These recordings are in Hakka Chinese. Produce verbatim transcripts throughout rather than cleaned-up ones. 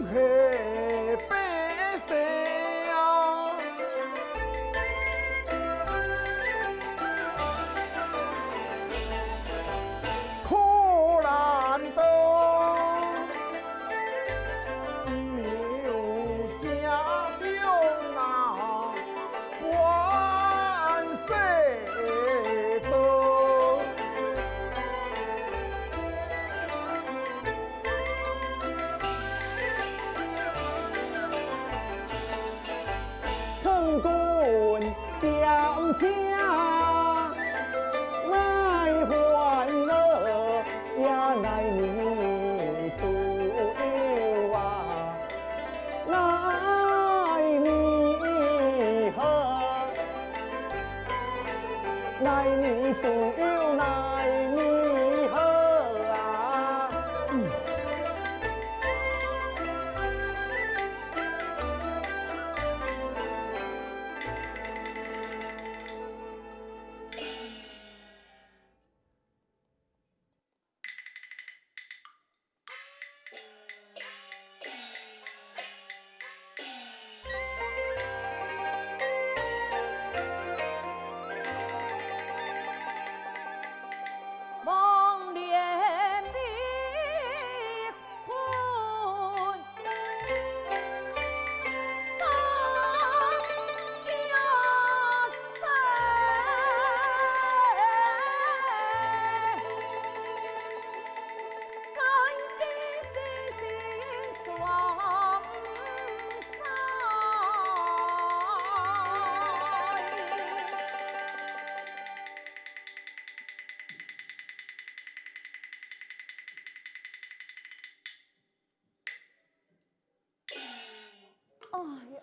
係白色啊，苦難多，沒有啥用啊。 萬歲到。同君將車，來歡樂，呀，來你自由啊。 來你好，來你自由，來你好啊。哎呀！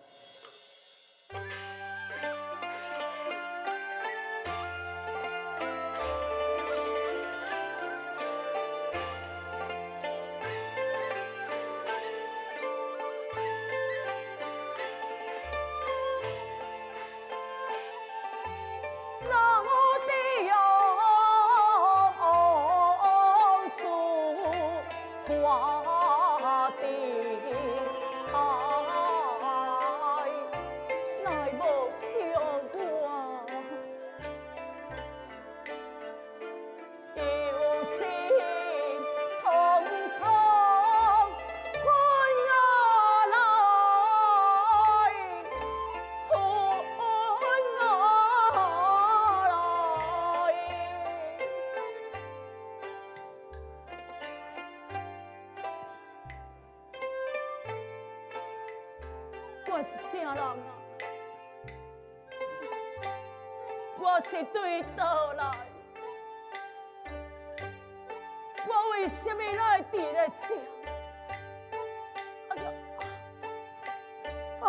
我是啥人啊？我是對佗來？我為什麼來佇咧遮？哎呀！啊！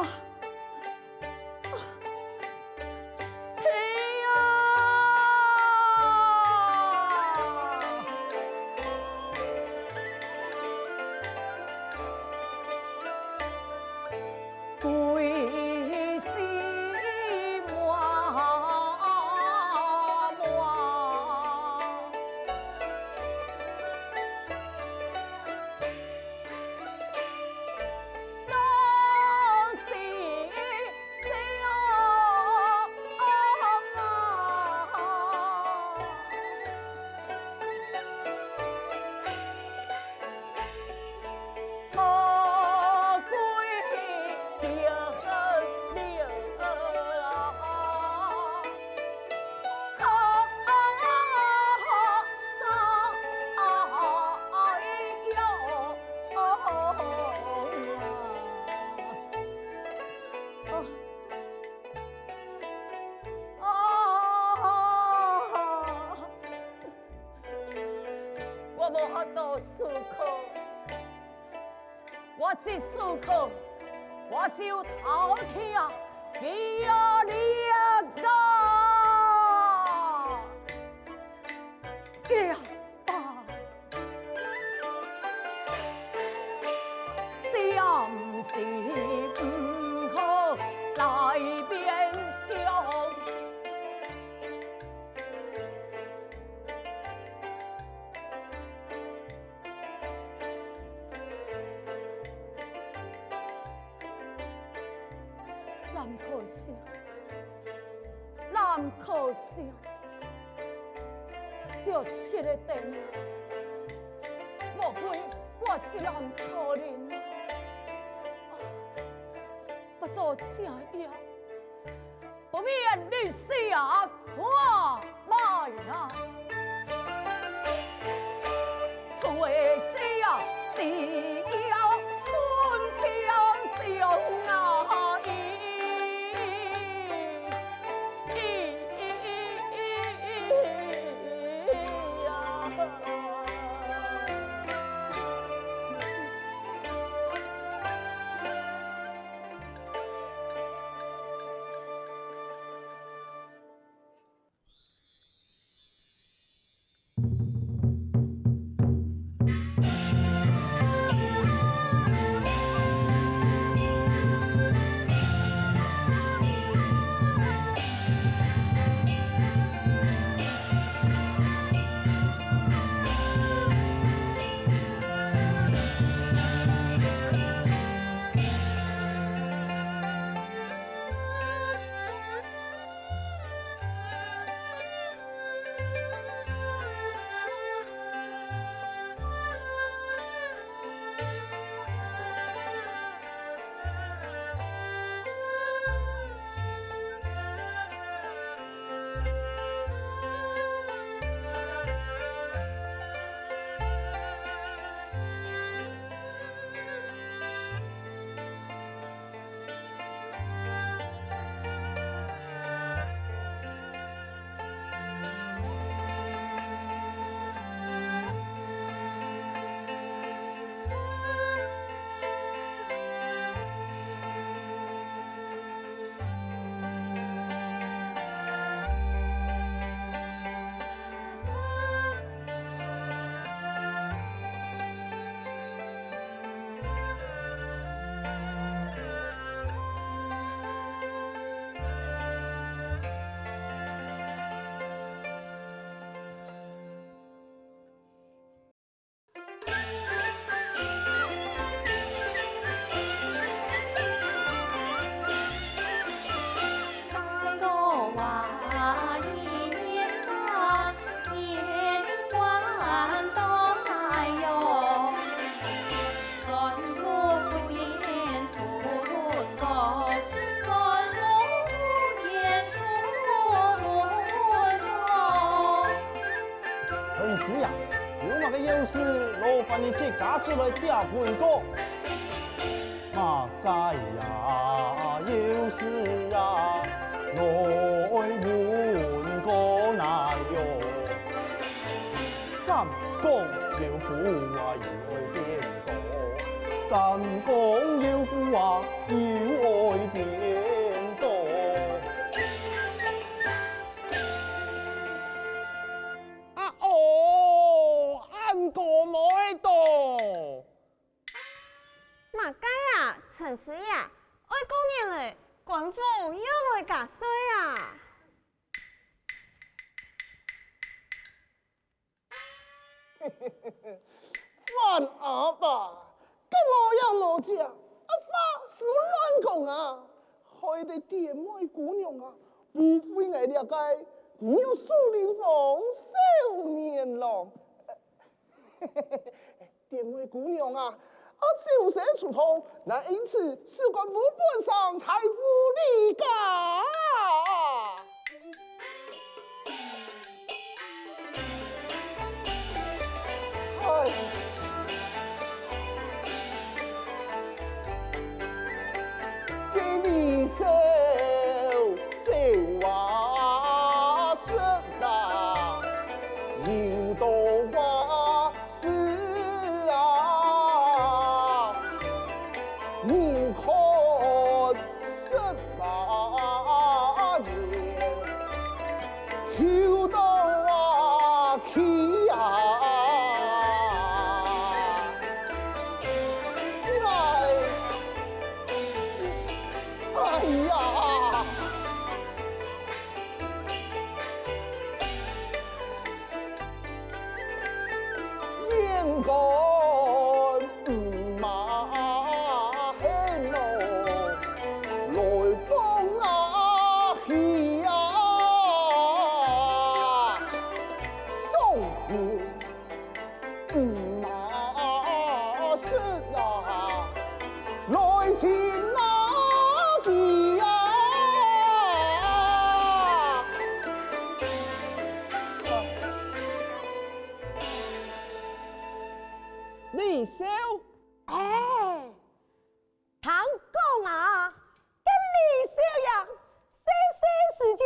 天啊！歸心亂亂。 我無法度思考，我一思考，我就頭疼，激烈啊！激烈！ 暫時毋好來變調。藍可惜，藍可惜，小息仔等啊，莫非我是藍可憐啊？啊，不到這夜，不免你死啊，看來啊！ 陳師爺，有麼个要事，勞煩你自家出來寫文告。麼个呀，有事呀，來文告哪喲？三江有婦啊，又愛變多。三江有婦啊，又愛變多。 啊哦，恁个無愛到。麼个啊，陳師爺，愛過年咧，官府又來加稅啊！范阿爸，該無影無跡，啊話係莫亂講啊！害得店妹姑娘啊，誤會𠊎這個玉樹臨風少年郎。店妹姑娘啊，啊，小生初通，乃因此使官府搬上大戶李家。 唉。該李秀就話說啊，有道話 是啊，你看十八年，有道啊去啊。哎，哎呀！ 應該毋嘛係無情难寄啊！李秀，哎，听讲啊，搿李秀英，细细时节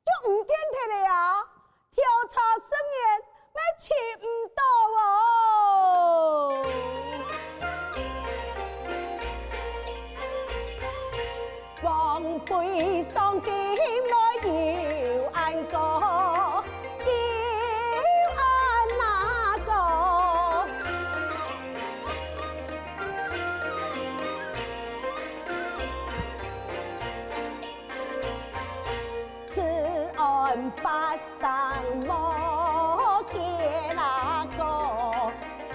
就毋見忒了啊！調查十年，乜尋毋到哦！王妃上京來又恁高，又恁那高。 此案八三無結果，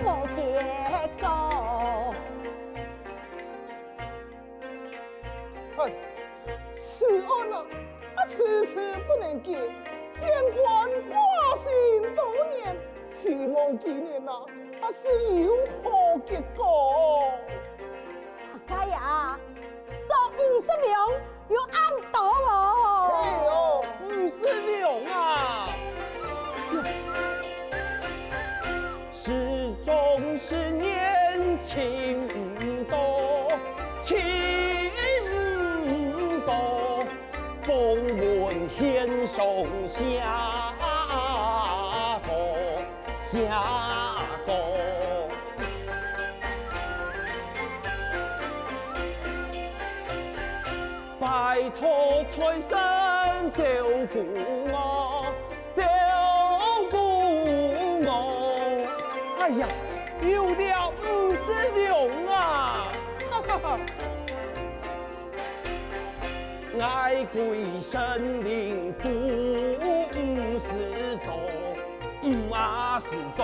無結果。哼，此案啊，啊，遲遲不能結，縣官掛心多年，希望今年啊，啊，是有好結果。 阿該啊，送五十兩有恁多無？哎喲，五十兩啊！失蹤十年尋毋到，尋毋到，報問縣上寫過。 寫過。拜託財神照顧我，照顧我。哎呀，有了五十兩啊！哈哈哈。 𠊎歸身靈不，毋使做，毋啊使做。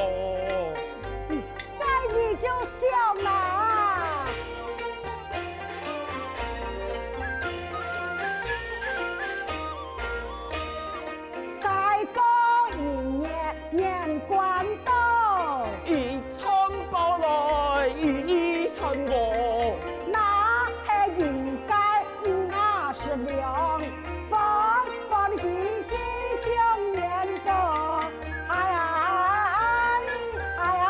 該你就想啦。再過一年，年關到。一 餐飽來一餐餓。那係應該五啊十兩，歡歡喜喜將年過。哎呀，哎呀，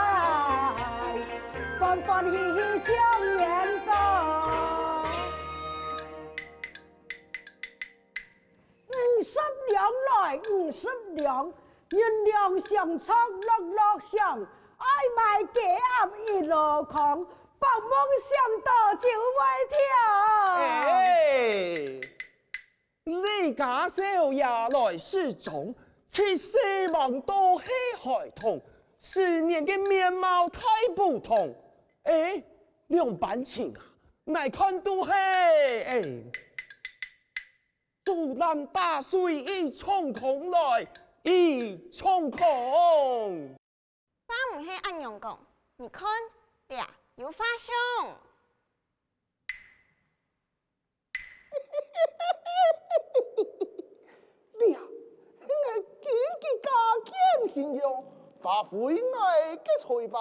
歡歡喜喜將年過。 五十兩來五十兩，銀兩相剜落落響，愛買雞鴨一籮糠，發夢想到就會跳。哎，李家少爺來市中，七世望到係孩童，十年个面貌大不同。哎，兩班情啊，哪看都係，哎。 竹籃打水一場空來，一場空。話毋係恁樣講，你看，這有畫像。這係𠊎經濟家見形容，發揮𠊎个才華，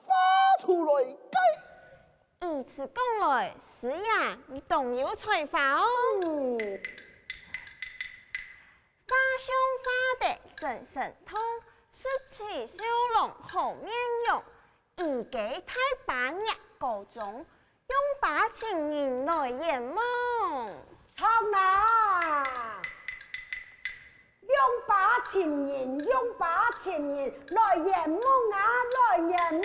畫出來个。 如此講來，師爺你當有才華哦！嗯。畫像畫得真生動，十七歲郎好面容，一個大把月高中，用把情人來圓夢。著啦！ 用把情人，用把情人來圓夢啊，來圓夢！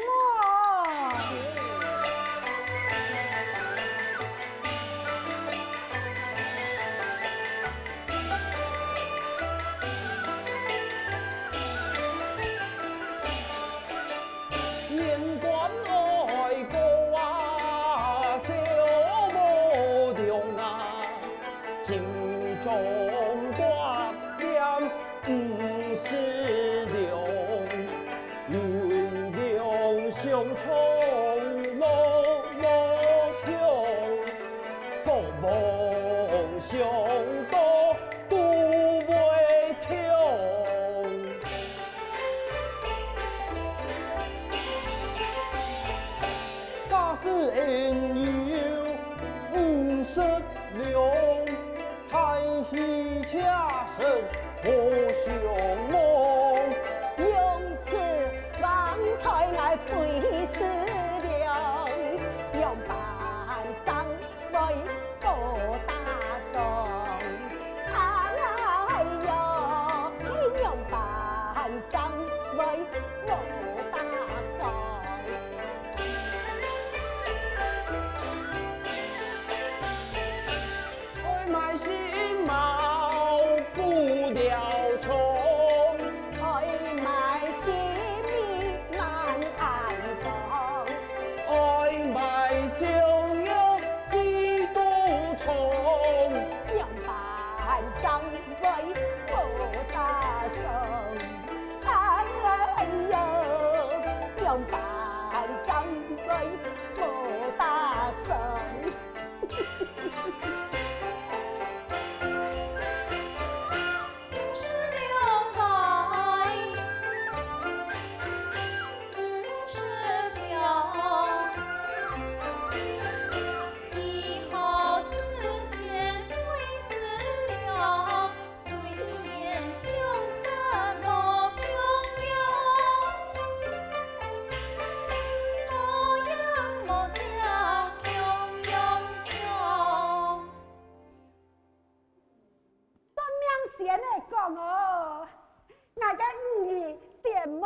年關愛過啊，愁無量啊，心中掛念五十兩，銀兩相剜先來講哦，𠊎个女婿點妹。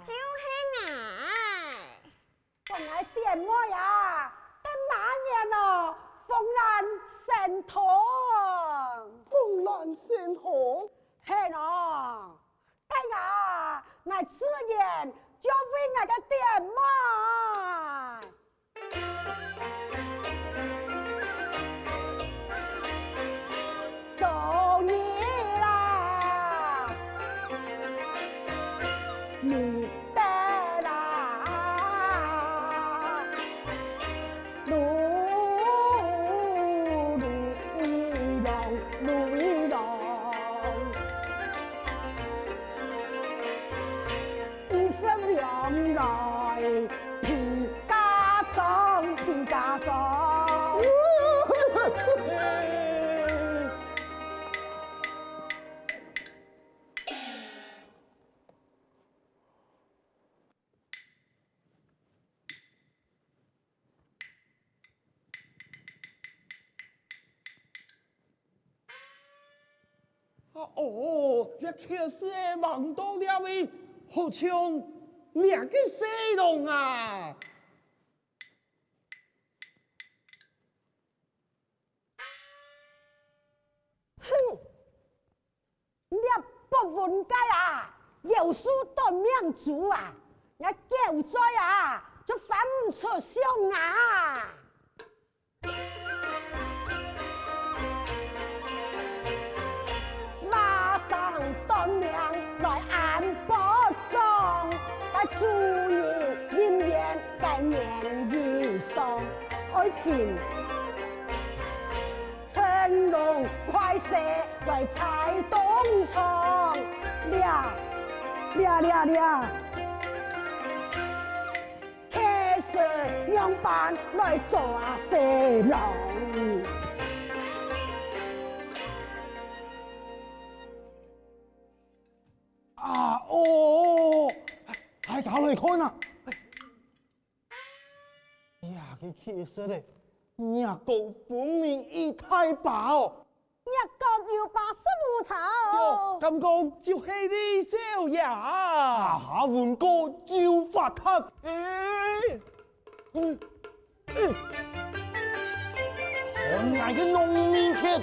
就係𠊎。講𠊎點妹啊，該馬年哦，紅鸞升堂。紅鸞升堂？係哦，該啊，𠊎自然就為𠊎个點妹。 做你啦，你得啦，路，路一郎，路一郎。 五十兩來，皮家庄，皮家庄。啊，哦，這乞食仔橫到這位，好像這个細郎啊！哼！ 這博文界啊，夭壽短命豬啊，若狗嘴啊，就翻毋出象牙。馬生短命來安伯莊，該主人臨園該年以上，愛情 乘龍快婿來在當場，這，這，這，這，乞食仰般來做啊細郎？啊，哦，大家來看啊！ 呀，該乞食仔，額角分明已大把哦！額角有把十五晌哦！敢講就係李少爺啊！啊，下文哥就發達！哎，嗯，嗯，看𠊎个農民片！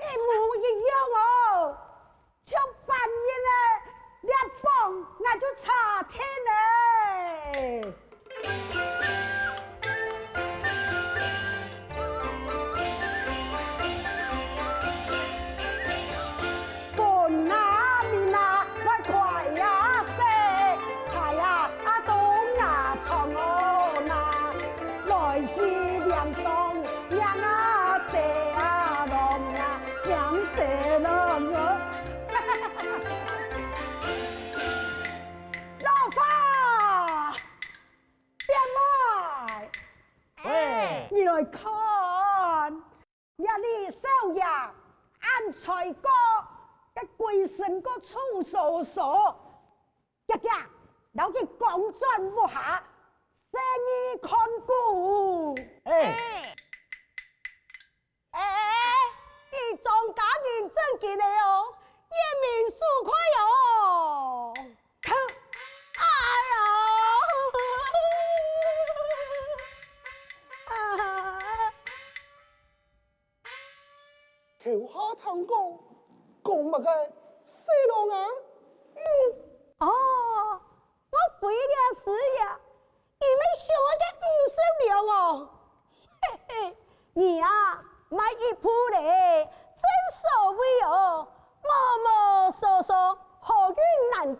一模一樣哦，像扮演个，這幫𠊎就差定了。 分啊面啊，來快啊勢，菜啊啊東啊長哦那，來去兩雙，兩啊細啊郎啊，兩細郎哦。老花，變賣，喂。你來看。 這李少爺恁衰過，該歸身个臭臊臊。遽遽，摎佢趕轉屋下，細義看顧。哎。哎，哎，哎，你莊家人正經个哦，眼明手快哦。 哎呀！啊！頭下聽講，講麼个細郎啊？嗯。哦，我非禮你呀， 你乜想愛該五十兩哦？嘿嘿，你啊，賣一步咧，正所謂哦，摸摸索索，好運難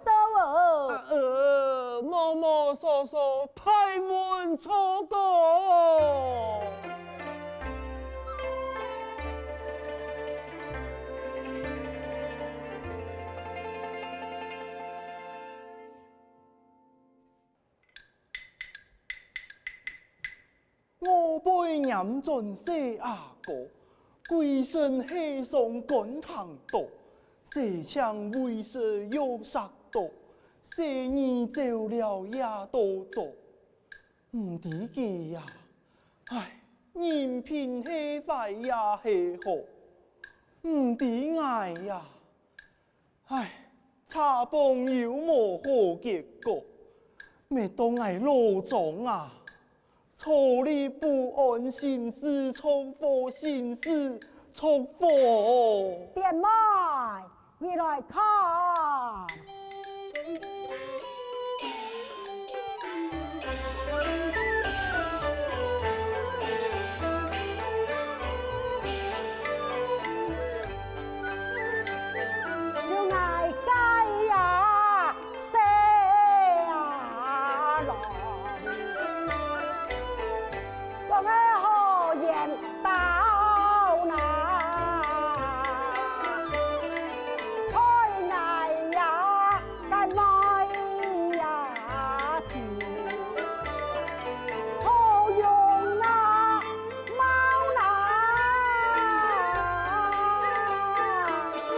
拈轉細阿哥，歸身係傷肝疼到，洗淨為食藥石到，細義走了夜到早。毋知佢呀，唉，人品係壞也係好，毋知𠊎呀， 唉，差幫又無好結果，搣到𠊎老莊啊，坐立不安，心思著火，心思著火。表妹，你來看。 就𠊎个呀，細阿郎，講个好緣投哪，害𠊎呀，該妹呀子，好容啊！ 無啦！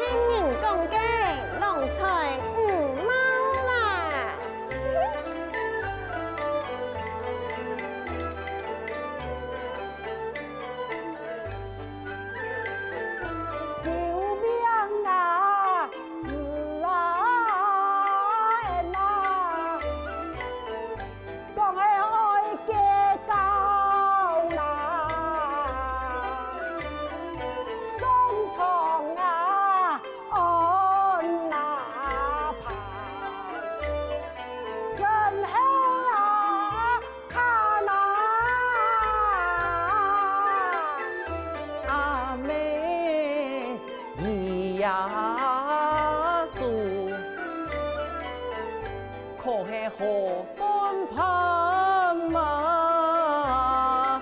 聽人講个，郎才毋貌啦！救命啊！子啊！恩啊！ 講个愛計較啦，上床啊，安哪排，真係啊，慘啊！阿姆，咿呀蘇。 可係好算盤嘛，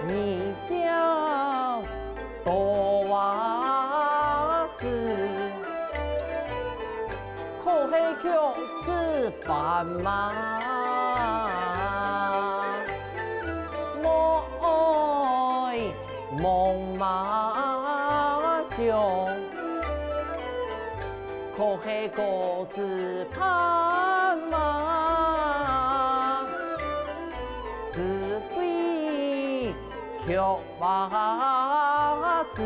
你笑多啊事，可係卻是斑馬，莫愛望馬上。 可係果子盤嘛，是非卻話子，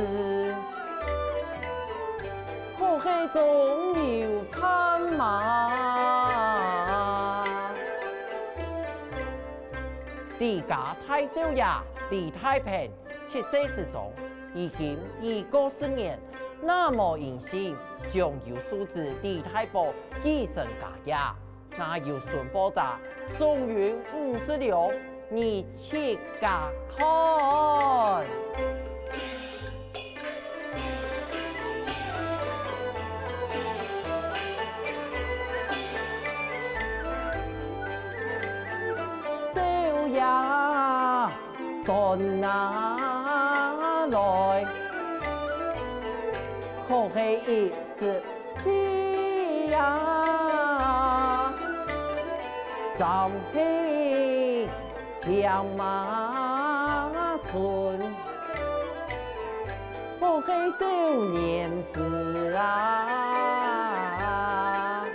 可係總有伴嘛。 李家大少爺李大鵬七世之中，已經已過十年，那無音信，將有叔子李大寶繼承家業，那有孫貨者總有五十兩，你自家看。 少爺轉哪來，可係一時 氣呀，朝氣像馬春，可係少年時啊，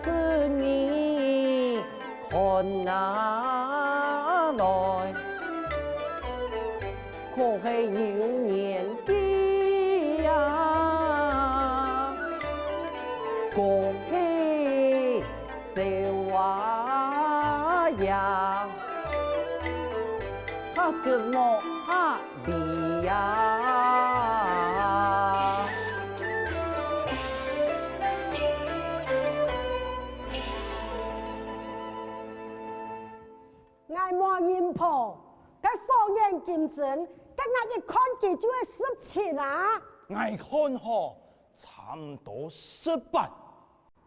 是你 看哪來，可係有年紀啊，恭喜少爺呀，客食無客離呀。 𠊎無人婆，該火眼金睛，該𠊎一看佢就係十七啊！𠊎看吼，差毋多十八。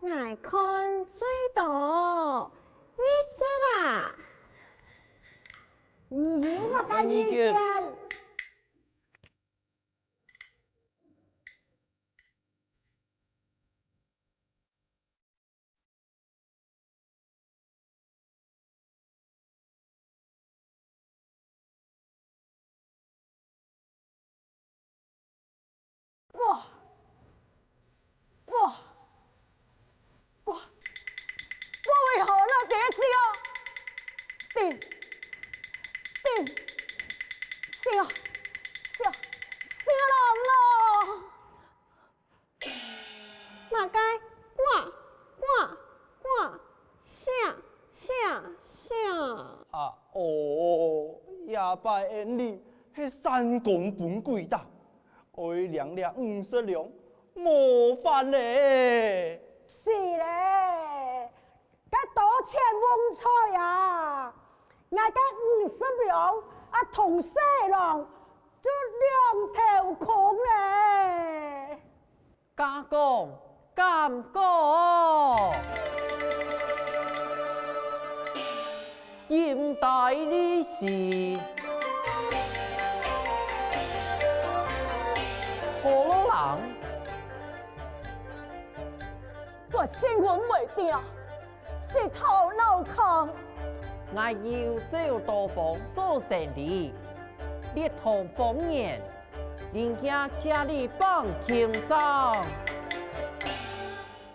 𠊎看最多二十啊！你有麼个意見？阿爸个恩禮係三公分貴大，愛領這五十兩，無法咧。是咧，該多錢旺財啊！𠊎个五十兩啊，同細郎就兩頭空咧。 敢講，敢講，音帶利是，河洛人。我心魂袂定，食頭腦空。𠊎遊走多方做生理，歷通方圓， 鄰舍千里放輕鬆，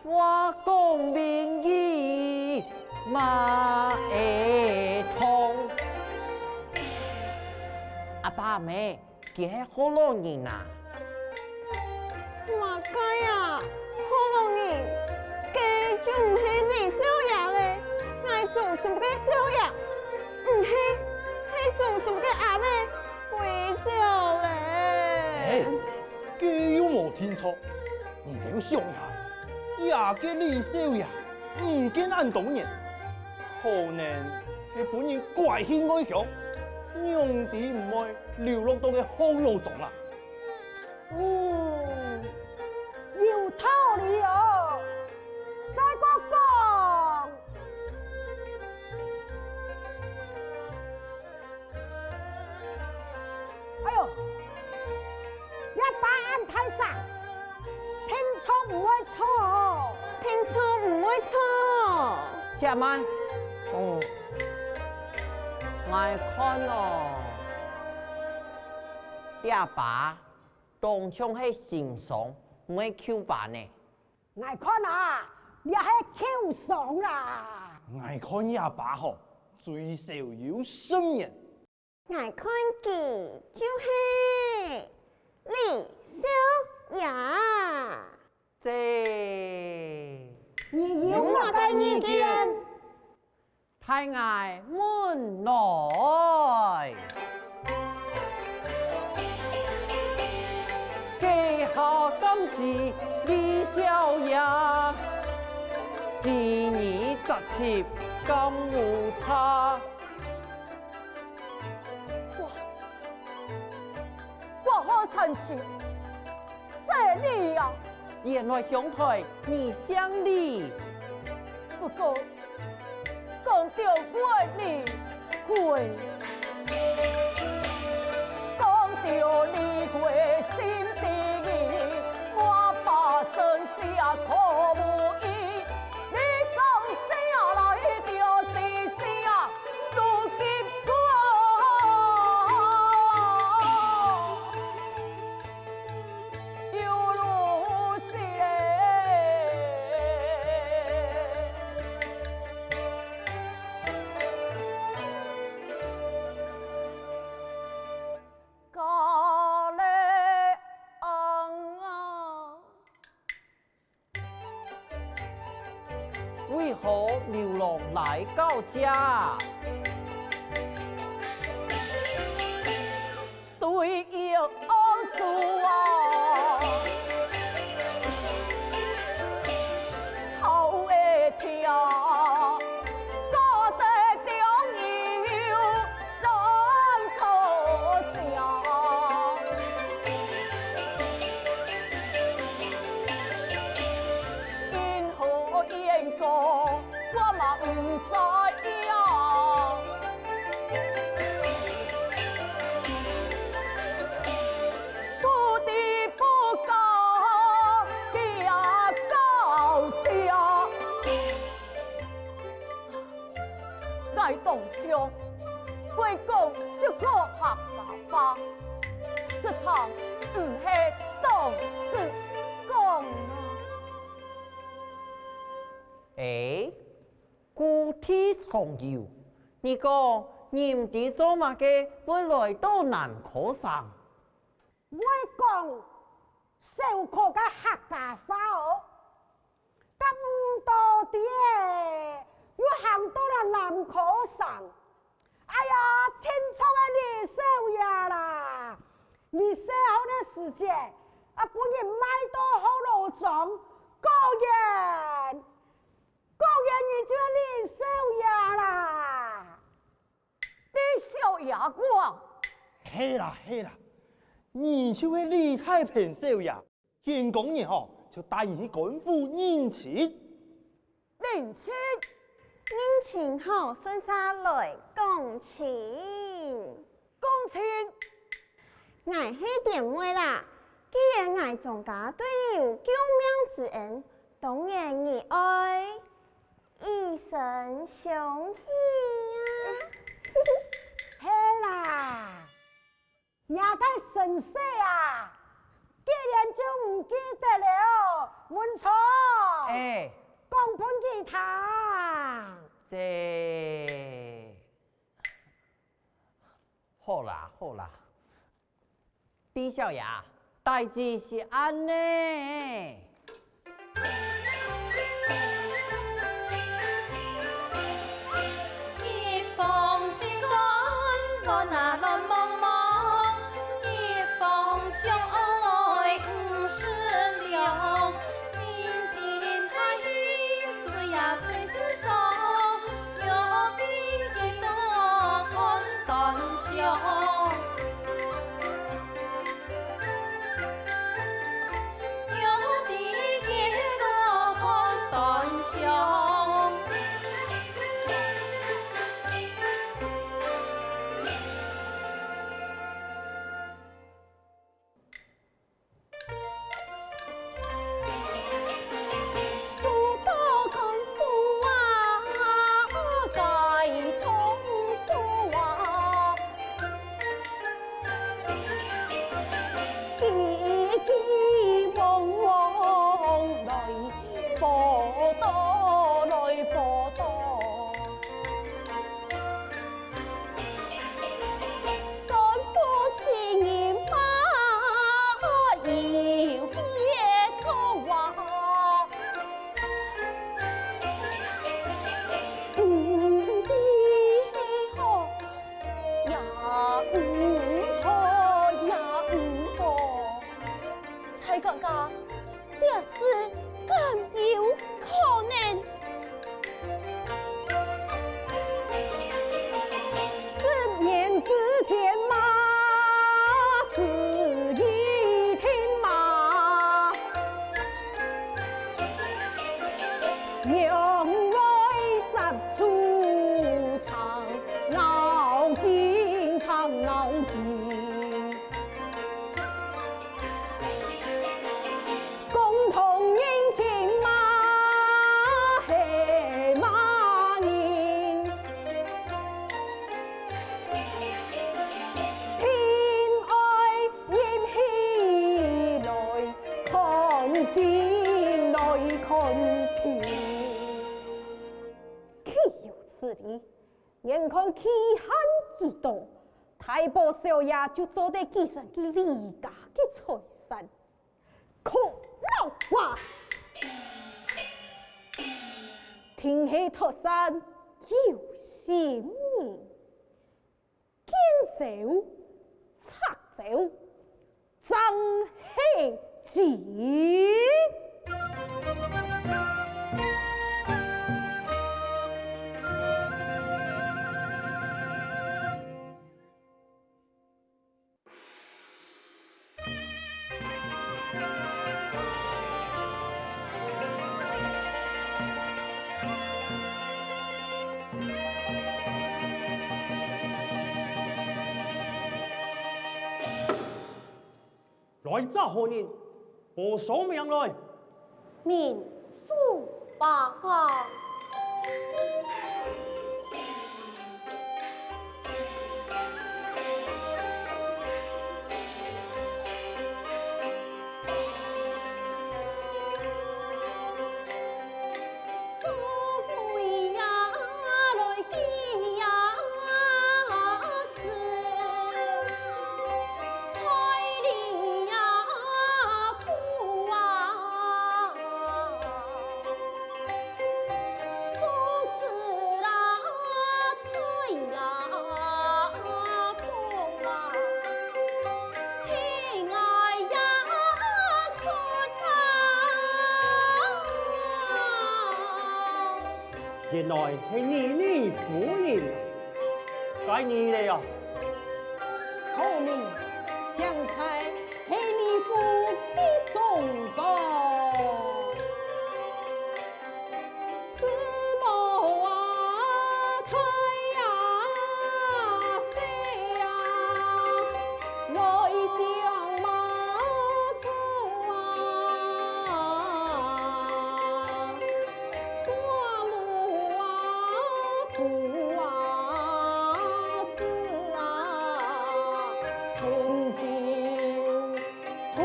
話講明義嘛會通。阿爸阿姆，佢係河洛人啊？麼个啊？河洛人？該就毋係李少爺咧，𠊎祖先个少爺，毋係，係祖先个阿姆。 歸朝咧。哎，該又無定著。你兜想一下，這个李少爺毋見恁多年，可能係分人拐去外鄉，仰知毋會流落到該河洛庄啦。嗯，有道理哦。再過講， 哎喲，這把恁大隻，定著毋會著哦。定著毋會著。且慢，嗯，𠊎看哦，這把當像係新傷，毋係舊把呢。 𠊎看啊，這係舊傷啦。𠊎看這把吼，最少有十年。𠊎看佢就係李少爺。這，你有麼个意見？ 待𠊎問來。這下敢是李少爺，第二十集敢有差？哇，哇，好神奇！ 姓李啊！原來兄台你姓李。不過，講到問李逵，講到李逵心第一，我把身世啊可無依。你講啥來就是啥，如今我 有路線。高麗翁啊，為何流浪來到遮？ 對有往事啊，好會聽，歌聲中有難過聲。因何緣故 我嘛毋知影。不知不覺也到遮。𠊎當想會講十个客家話，實在毋係當識講啊。 欸，故地重遊，你講你毋知做麼个會來到南柯城？會講小可个客家話哦，敢毋到底欸，又行到了南柯城。 哎呀，定著錯个李少爺啦！你細漢个時節，啊，分人賣到學老莊，果然，果然你就係李少爺啦！李少爺講，係啦係啦，你就係李太平少爺。 天光日吼，就帶你去官府認親。認親？認親吼，順續來講親。講親？𠊎係典妹啦，既然𠊎莊家對你有救命之恩，當然你愛以身相許啊！係啦！ 若个身世啊，竟然就毋記得了，文聰。哎。講分佢聽。這，好啦，好啦。李少爺，代誌係恁呢。 一封信，亂亂啊亂茫茫，一封相愛五十兩。人情大義，誰也誰識爽，玉帝佢都看斷上。 玉帝佢都看斷上。蔡管家，這事敢有可能？豈有此理！ 眼看期限已到，大寶少爺就做得繼承佢李家个財產。可惡啊！定係託生有心人，見招拆招， 正係子。來者何人？報上名來！ 明珠伯啊！原來係你，你夫人。該你咧啊？聰明，想在係你府的中國。 四寶啊，大啊，細啊，來相罵祖啊，寡母啊，姑啊，子啊，春秋 土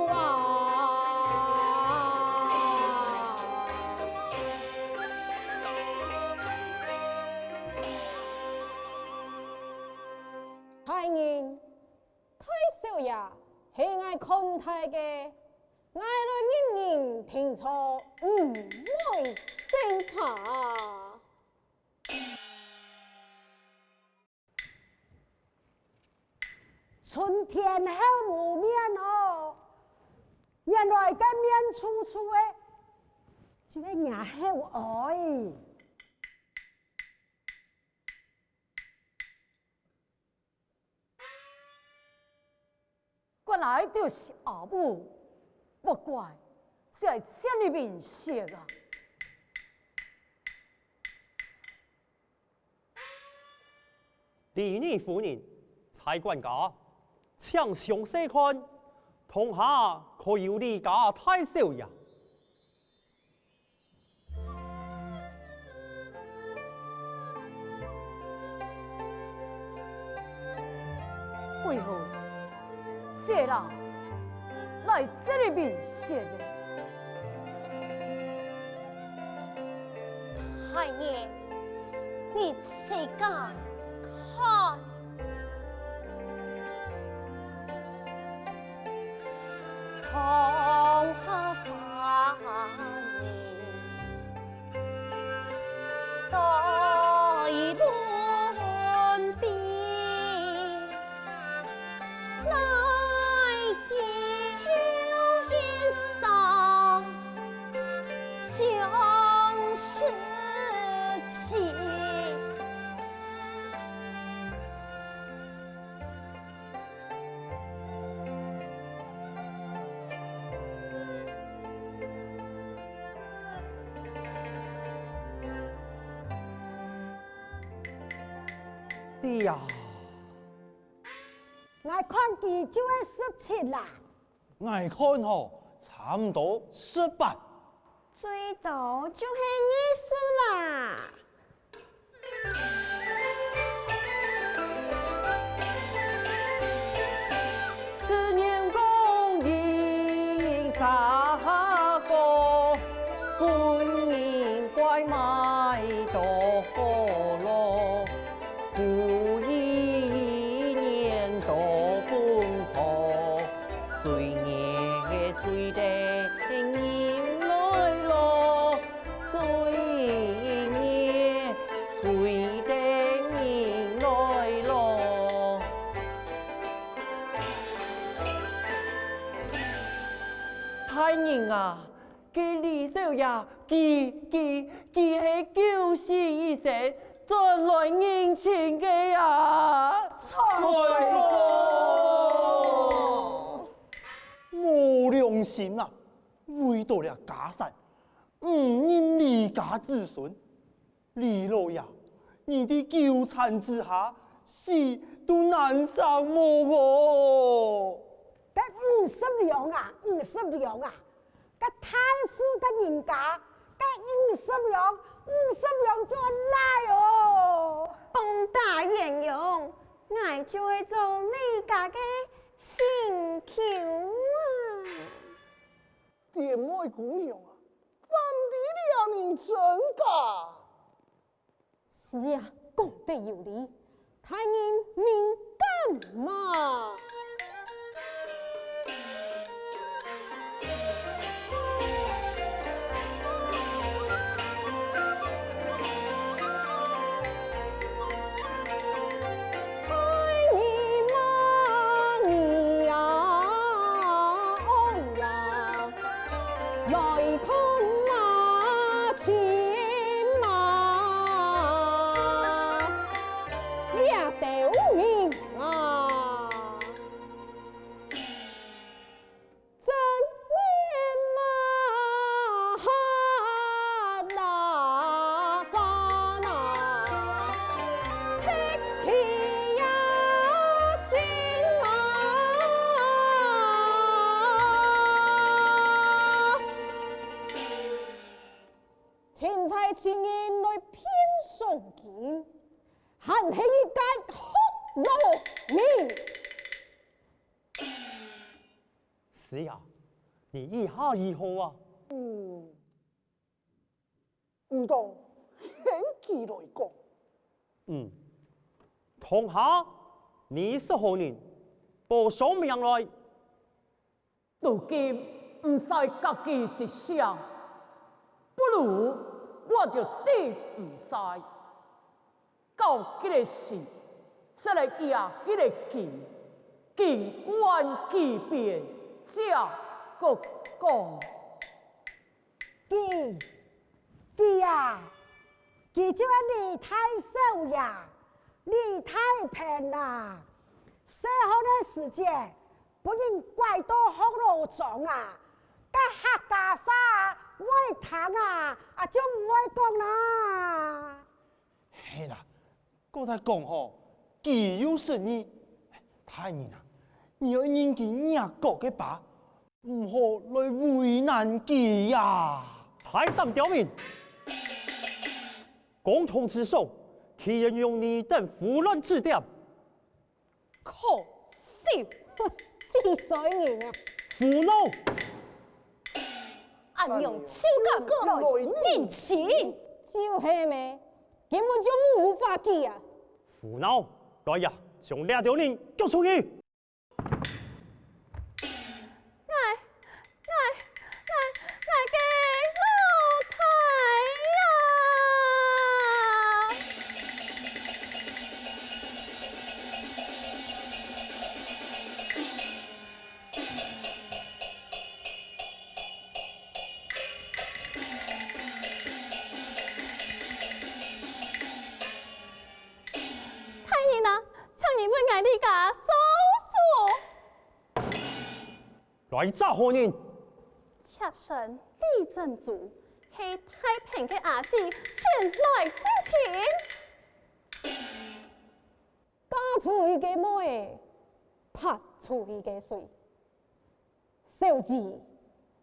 啊！大人，大少爺係𠊎看大个，𠊎來認認定著，毋會爭差。 春天好無面哦，原來該面臭臭个，就係若後哀。原來就是阿母，莫怪，就係這粒面色啊！ 李二夫人，差管家，請詳細看，堂下可有李家大少爺？為何 這人來這裡面寫呢？大爺，你自家看。堂下三人 在論筆，哪有一儕像是親？ 對呀，𠊎看佢就係十七啦。𠊎看吼，差毋多十八。 最多就係二十啦。 大人啊， 該李少爺，佢，佢，佢係九死一生轉來認親个啊！無良心啊！為著這家產，毋認李家子孫。 李老爺，你在糾纏之下，死都難生無哦！該五十兩啊，五十兩啊，該大戶个人家，該五十兩，五十兩就愛來哦！當打鴛鴦，𠊎就會做你家个心臼啊！ 姊妹姑娘啊，反知這人真假。是啊，講得有理，大人明鑑嘛。請人來騙賞金，還係一個福勞命。師爺，你意下如何啊？嗯，毋過，喊佢來講。嗯，當下，你識好人，報上名來。 如今毋使家己失聲，不如我就知毋使。到幾个時，煞來掖幾个金，金官幾遍，正過講。佢，佢啊，佢就係李大少爺，李大平啊。細漢个時節， 分人拐到學老莊啊，該客家話啊，會聽啊，啊就毋會講啦。係啦，過再講吼，佢又識字。大人啊，你愛認佢若哥个爸，毋好來為難佢呀。大膽刁民！公堂之上，豈可容你等胡亂指點。 可笑！哼，這衰人啊！胡鬧！恁樣就敢來認親？就係咩，根本就無話講啊！胡鬧！來呀，將這兜人逐出去！𠊎，𠊎，𠊎个老弟啊！ 大人啊，請你為𠊎李家做主！來者何人？妾身李珍珠，係大平个阿姊，前來定親。 嫁出去个妹，潑出去个水。小姐，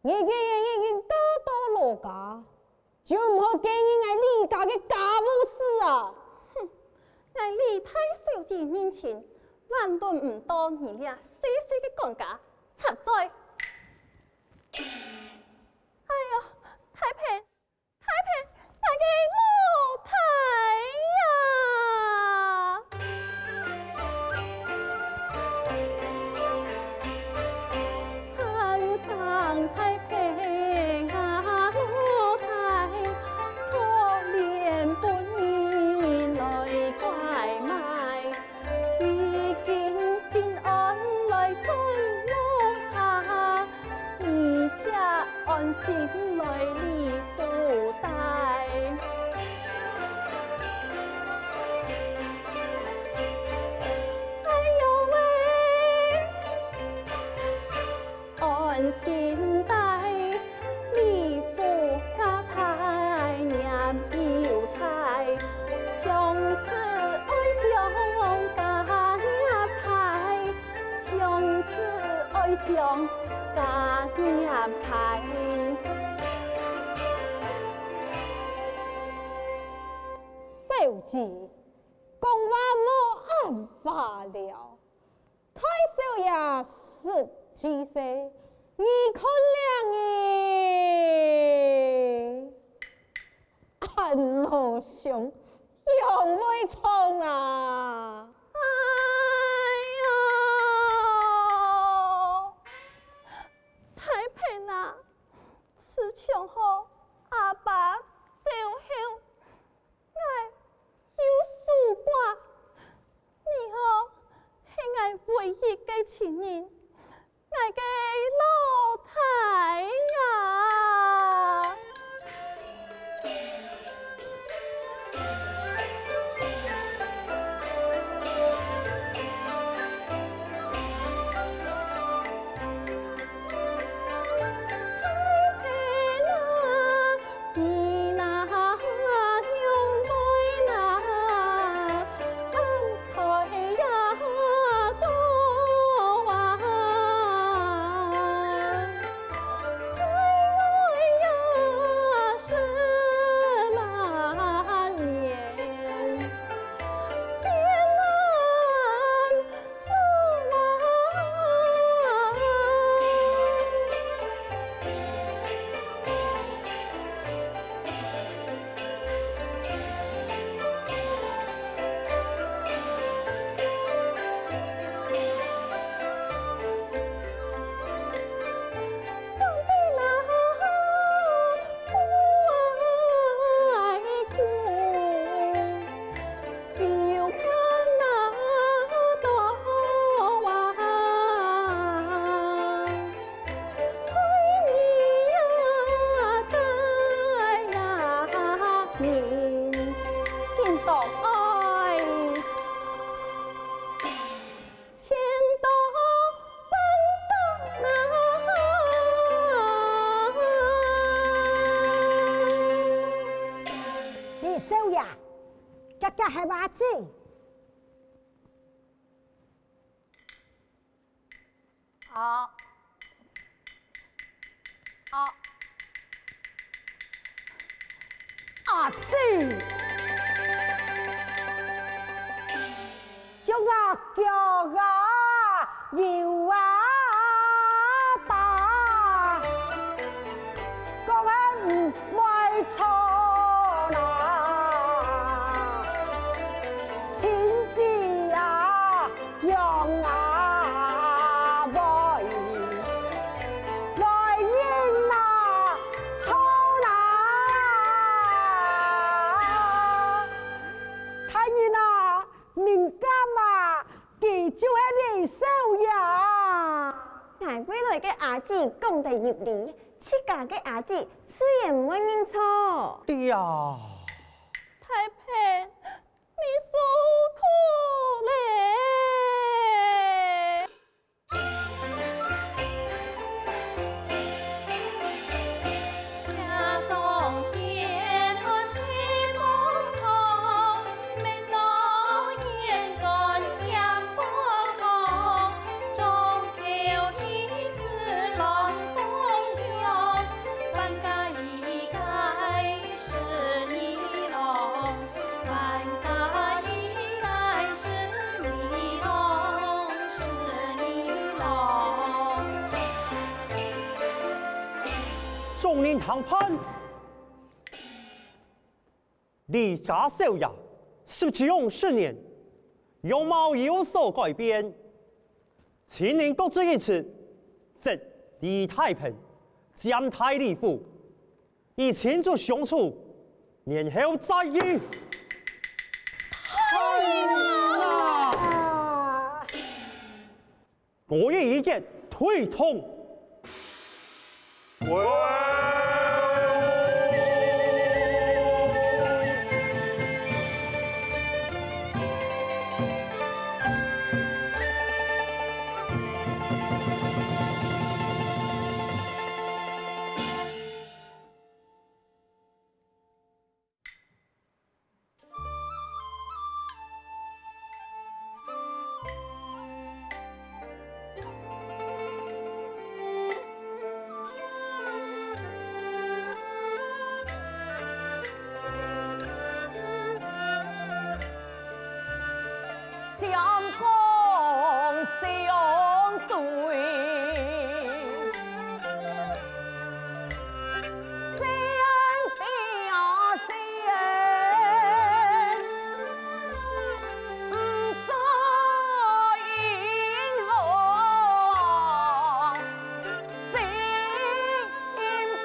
你既然已經嫁到老家，就毋好介意𠊎李家个家務事啊！哼，𠊎李大小姐認親，還輪毋到你這細細个管家插嘴。哎喲，大平， 大平，𠊎个老弟啊！喊聲大平啊，老弟，可憐分人來拐賣。 已經平安來轉屋下，你且安心來理府戴。哎喲喂！ 安心戴，理府家大，嚴又大，從此愛將家業排，從此愛將家業排。小姐，講話莫恁花了。 大少爺十七歲，你看這人，恁老相，仰會像啊？哎喲，大平啊，自從和阿爸走後， 𠊎又守寡，你好係𠊎唯一个親人，𠊎个老弟啊！該係阿姊。啊，啊，阿姊！ 將啊腳啊油啊把，講个毋會錯啦。親子啊，樣啊會，來人啊，坐啦！大人啊， 明鑑啊，佢就係李少爺。𠊎未來个阿姊講得有理，自家个阿姊自然毋會認錯。對啊。大伯，你受苦咧！眾人聽判，李家少爺失蹤十年，容貌有所改變，請你各執一詞，即李大鵬、詹大李府， 與親族相處，然後再議。大人啊！我意已決，推動。相逢相对，相表情，不说因何心不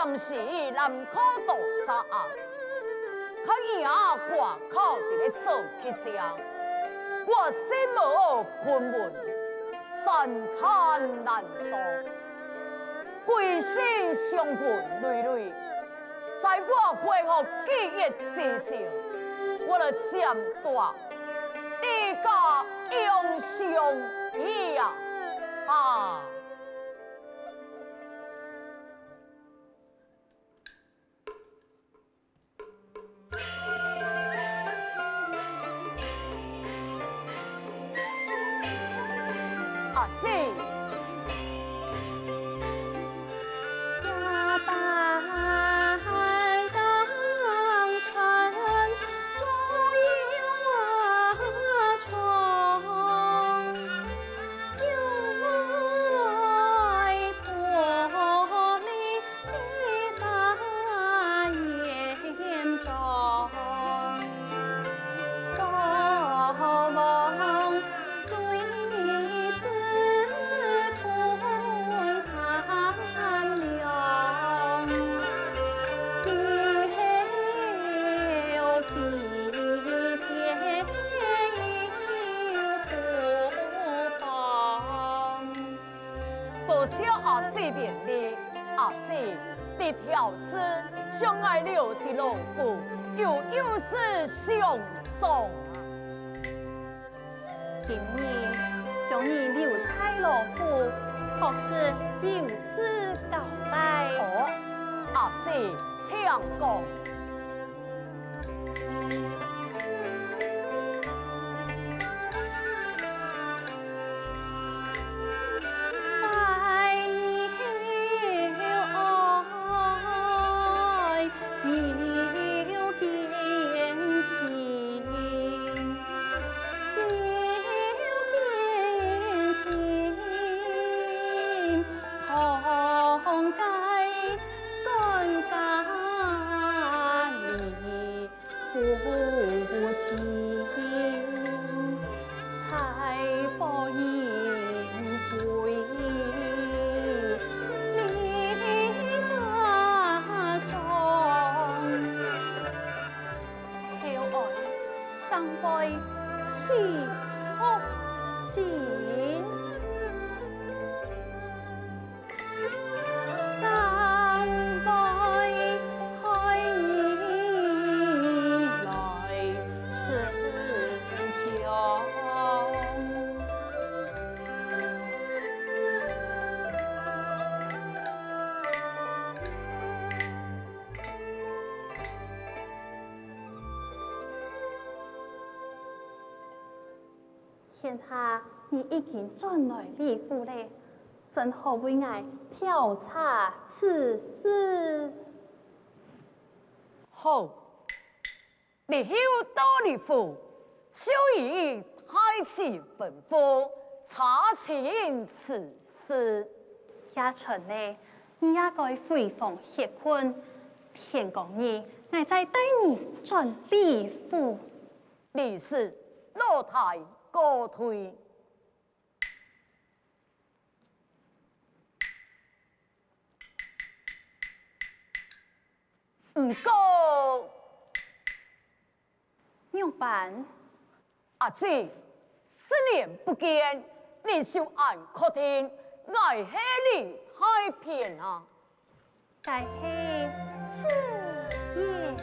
毋係南柯到沙坳，看你啊掛靠在該草葺上，我心無噴霧，三餐難當，歸身傷痕累累，在我背後記憶之上，我來佔奪你家英雄椅啊！啊！ 阿姊。多謝阿姊勉勵，阿姊的調事，將𠊎留在老府，有有事相送啊！今日將你留在老府，確實有事交代。哦，阿姊，請講。 後愛正會喜福星。正會害你來失將。 現下你已經轉來李府了，正好為𠊎調查此事。好，日後到李府，就依大姐吩咐查清此事。也成了，你也該回房歇睏，天光日，𠊎再帶你轉李府。 李氏，老弟告退。毋過，仰般？阿姊，十年不見，你就恁確定𠊎係你大便啊？ 該係自然。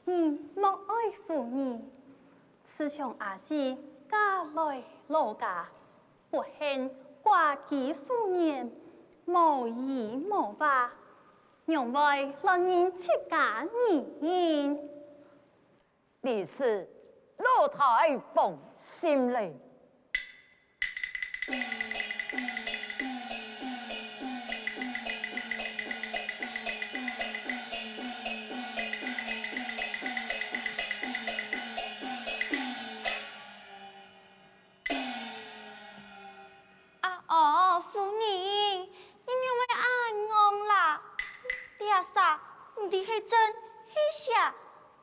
人莫愛護你，自從阿姊嫁來老家，不幸寡居數年，無依無靠，仰會亂認自家女人？ 這事老弟放心了。啊哦，夫人，你仰會恁戇啦？這儕毋知係真係邪，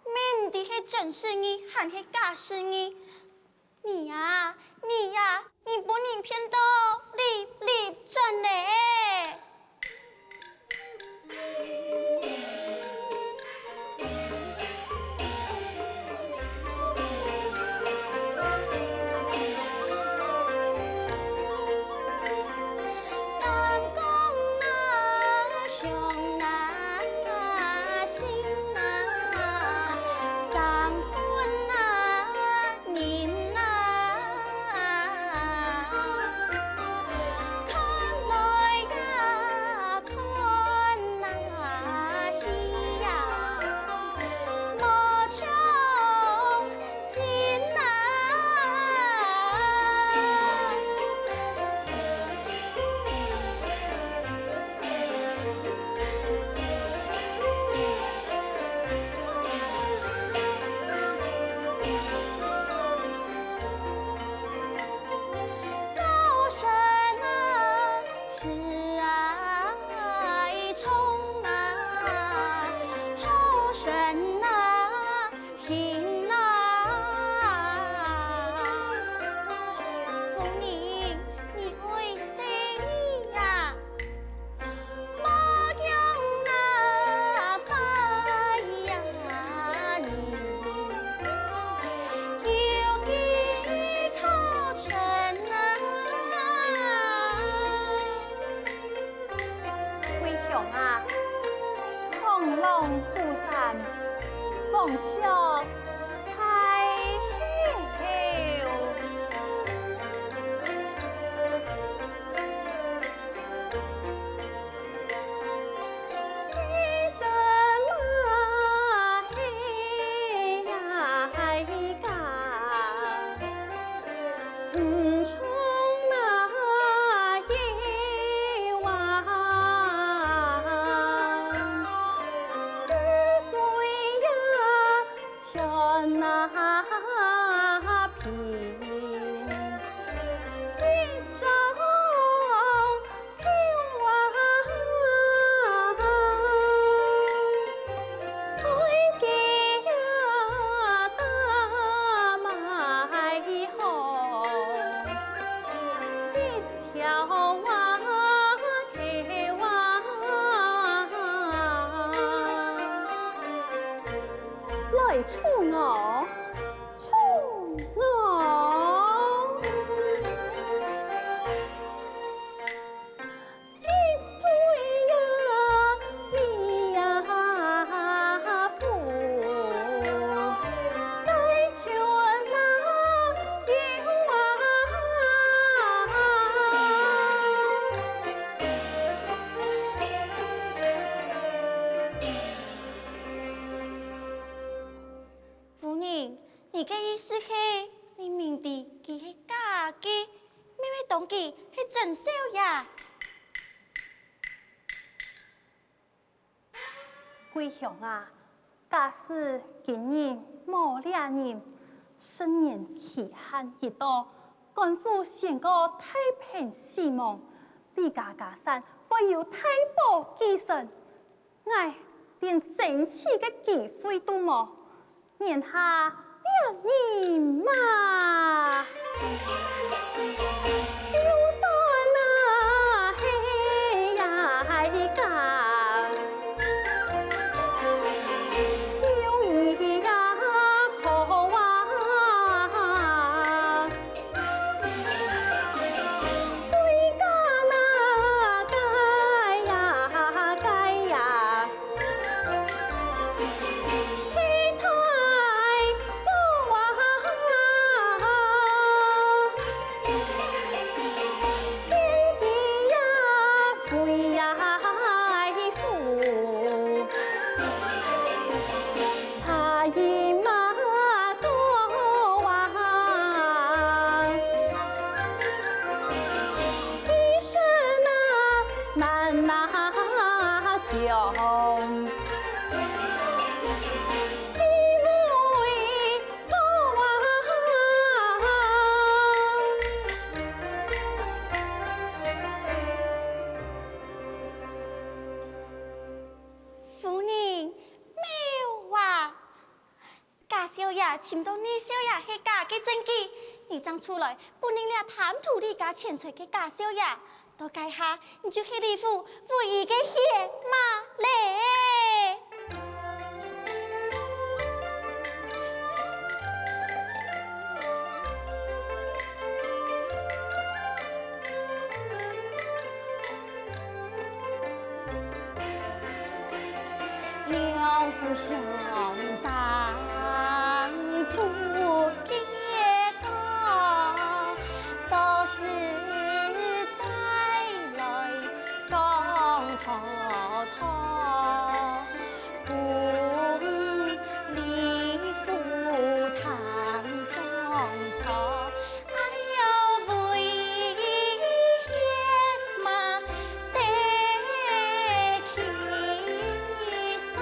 乜毋知係真侍女還係假侍女。你啊，你啊，你分人騙到立立轉咧！ 夫人，你愛細義啊！ 桂香啊，螳螂捕蟬，黃雀在後。來捉我，捉我！夫人，你个意思係，你明知佢係假个，乜會當佢係真少爺？桂香啊，假使今日無這人，十年期限一到，官府宣告大鵬死亡，李家家產會由大寶繼承。 𠊎連爭取个機會都無，原下這人嘛！就算啊係呀係假，有意也好啊！ 對家那个呀个呀，去討夫人，妙啊！ 假少爺尋到二少爺係假个證據，你正出來分人這貪圖李家錢財个假少爺，到該下你就係李府唯一个血脈咧。 兩府兄長出街告，到時再來講妥妥。公理府貪贓錯， 哎喲，為血脈得其所。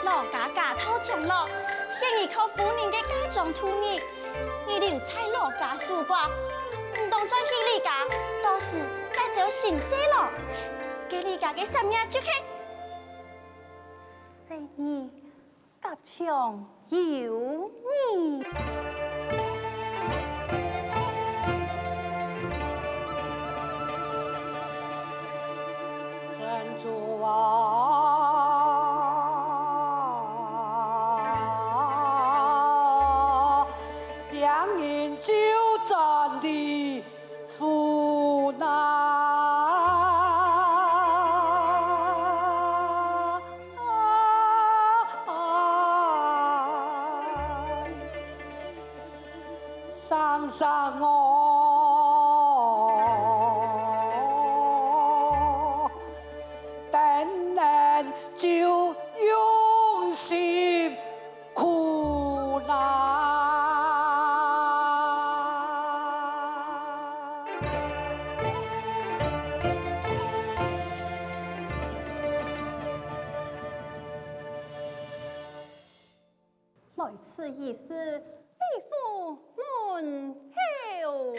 老家家道中落，係依靠夫人个嫁妝度日，你留在老家守寡，毋當轉去李家，到時再招新細郎，該李家个產業就係細義 甲長有你。来此一试，李府门后。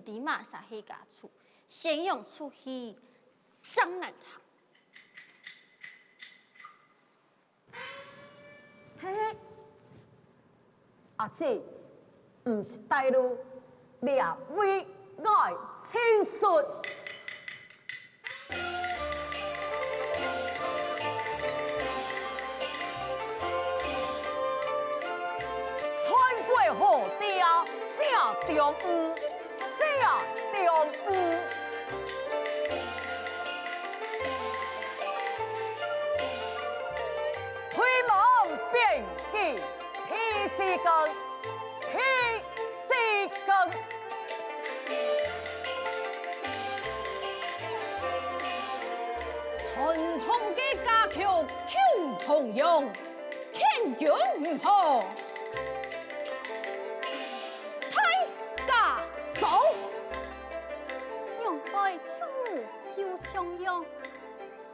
知麼儕係家主，先揚出去正難談。嘿嘿，阿姊，毋使帶路，這位𠊎盡熟。 全歸好調，寫中意，寫中意。推門變吉，第四更，第四更。傳統个佳曲共同樣， 天公毋好，在家中。仰會像模又像樣，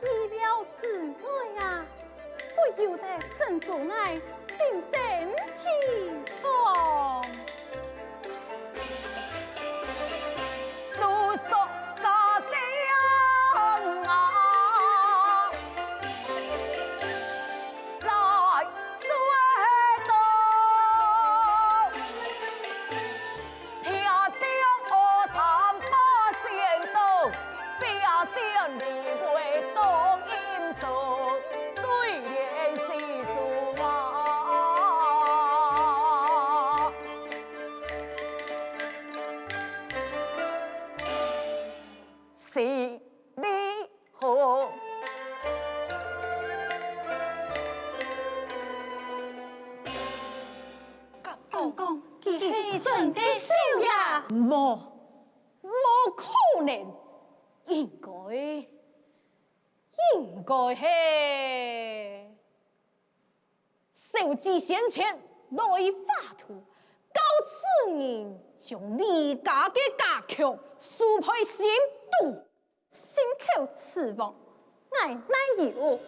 意料之外啊！不由得整到𠊎心神跳動。 敢講佢係真个少爺？無，無可能，應該，應該係。 小姐先前來畫圖，教子人將李家个家曲收背心肚。心口之王，𠊎哪有？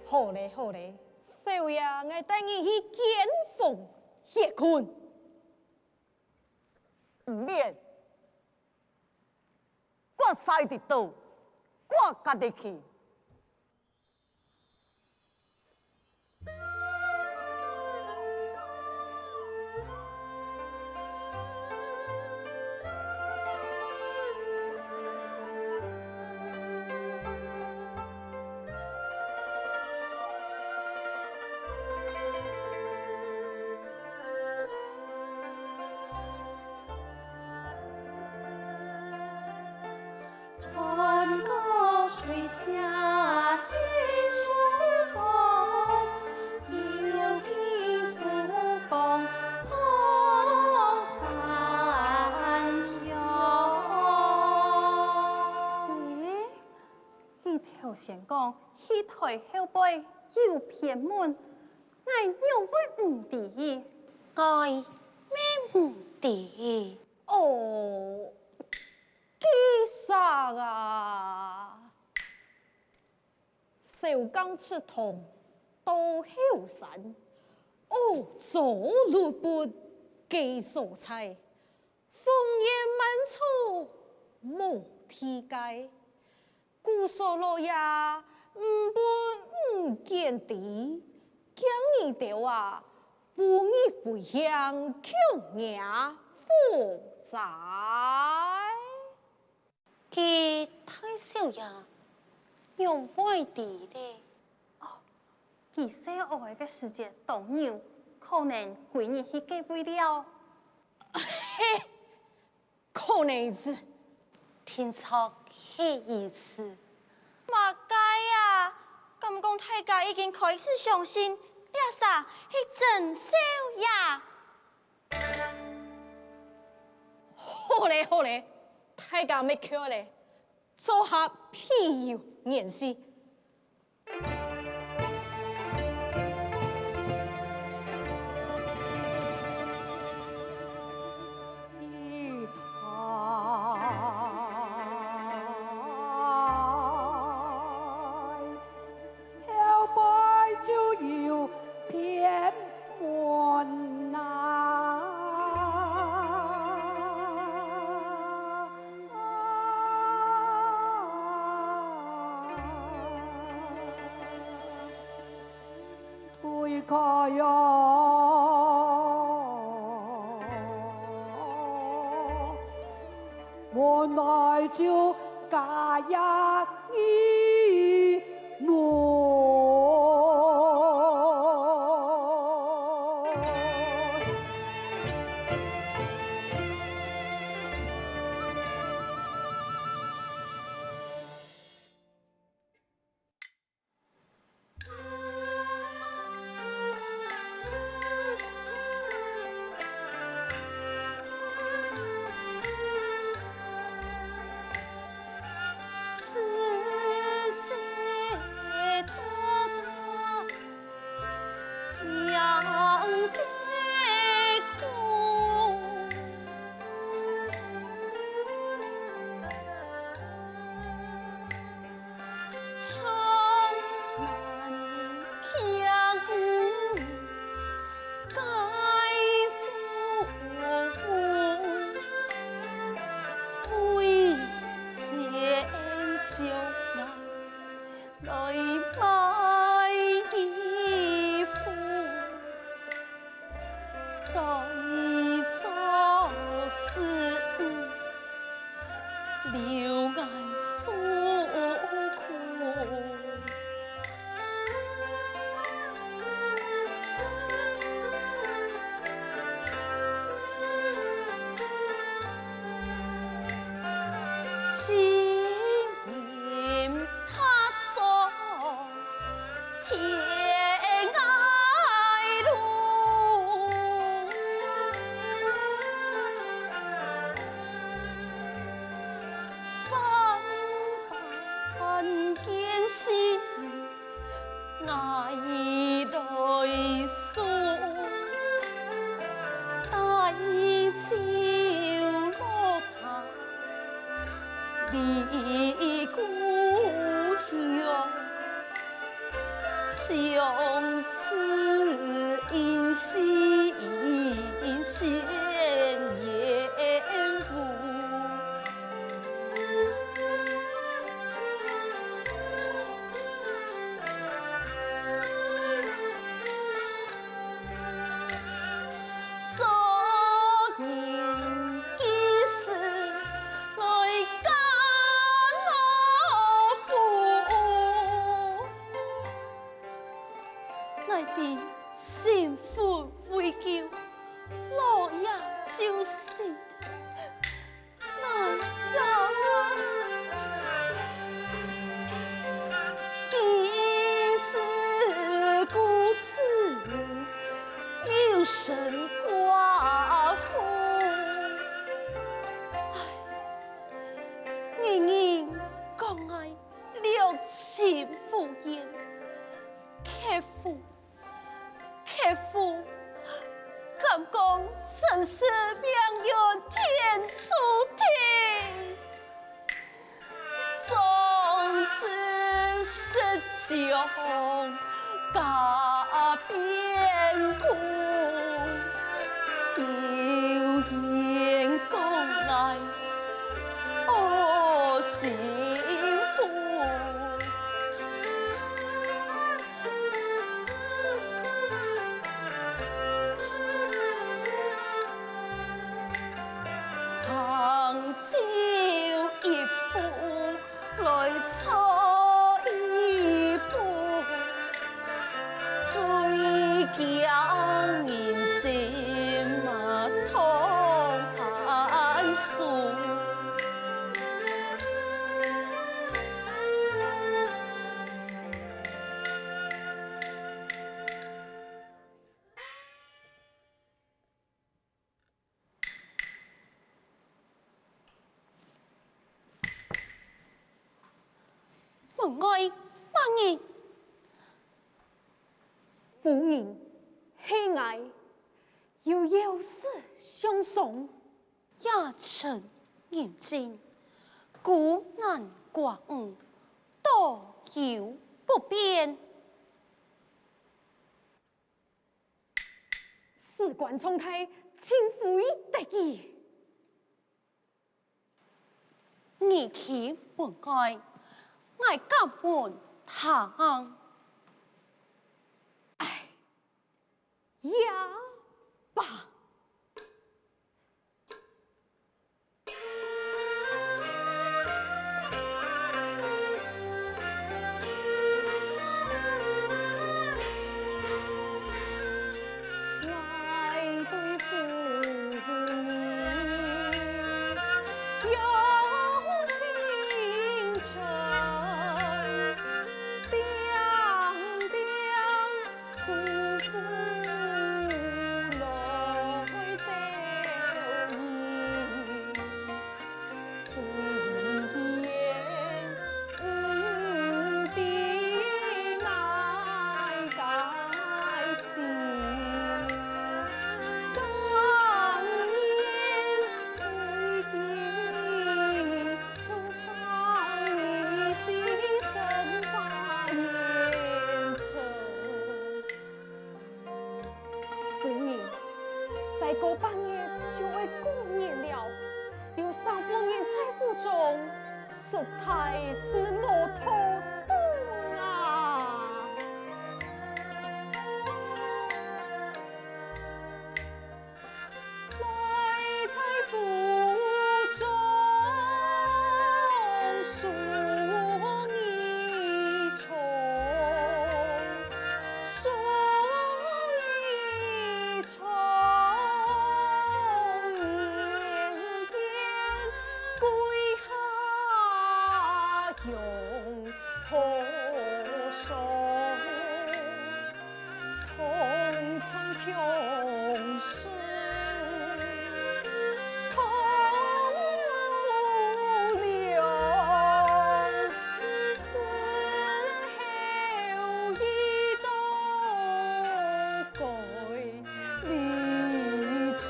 好咧，好咧，少爺，𠊎帶你去見風歇睏。毋免， 我使得到，我家己去。先講戲臺後背有偏門，𠊎仰會毋知？𠊎乜毋知。哦，該煞啊！ 小剛出洞到後山，哦，做路不該所在，烽煙滿處無地界。姑嫂老爺毋分五更知，驚你兜啊，烏日危險，恐惹火災。 該大少爺仰會知咧？哦，佢細阿仔个時節當牛，可能歸日去該位了。嘿，可能係，定著係佢。麼个啊？敢講大家已經開始相信這儕係真少爺？ 好咧，好咧，大家莫噭咧，做下譬喻演示。 後背就有偏門啊。推開啊， 門內就加一扇門。𠊎知新婚未久，老爺就死。 人人講𠊎 六親赴宴，客夫，客夫，敢講真係名扬天誅地？ 庄子失將家变故，有言讲来好心腹。 行酒一杯来坐一杯，醉将人心啊痛寒暑。 門外麼人？夫人，係𠊎，有要事相商。夜深人靜，孤男寡女，多有不便。 事關重大，請拂衣得已。你去門外，𠊎敢問他。唉，也罷。 夫人，再過半月就會過年了，留三夫人在府中，實在是無妥當啊！ 來在府中送一程，送一程，年年歸下用婆娑。 同窗共事同流浪，死後已到歸 离愁。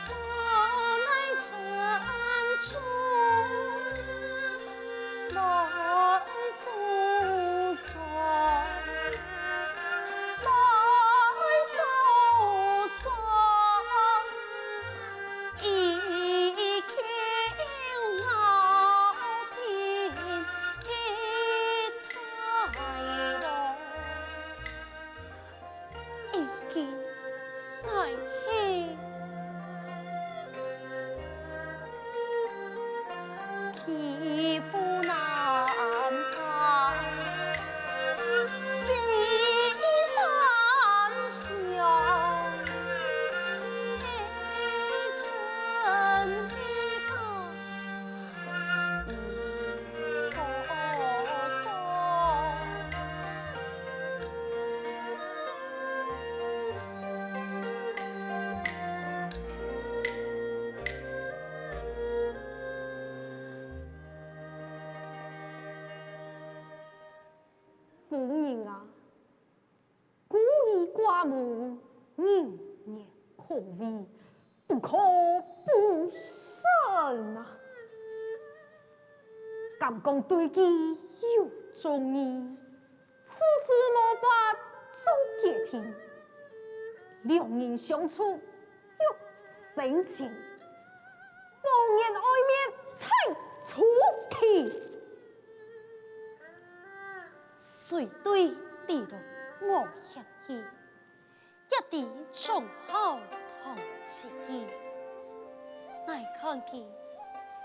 我乃珍珠 来做庄，来做庄，一口咬定一代落。 已經來去。欺負那母，人言可畏，不可不慎啊！敢講對佢有中意， 自知無法做決定，兩人相處又生情，望眼愛面在此地。誰對你來無嫌棄，一定總好同情佢。𠊎看佢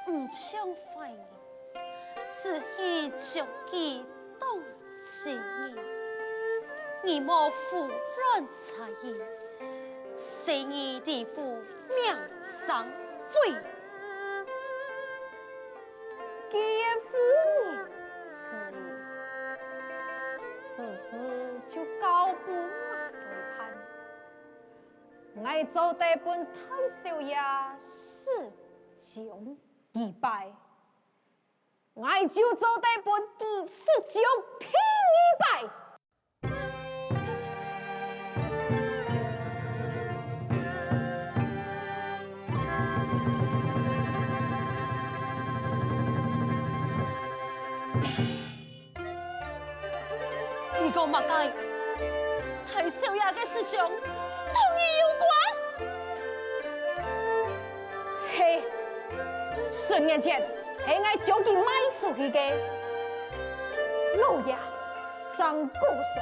毋像壞人， 只係將佢當親人，你莫胡亂猜疑，細義離府名聲毀。既然夫人此意，此事就交分𠊎來辦。𠊎做得分大少爺試將一擺， 𠊎就做得分佢試將第二擺。你講麼个？大少爺个試將同你有關？ 係，十年前係𠊎將佢賣出去个。老爺正過身，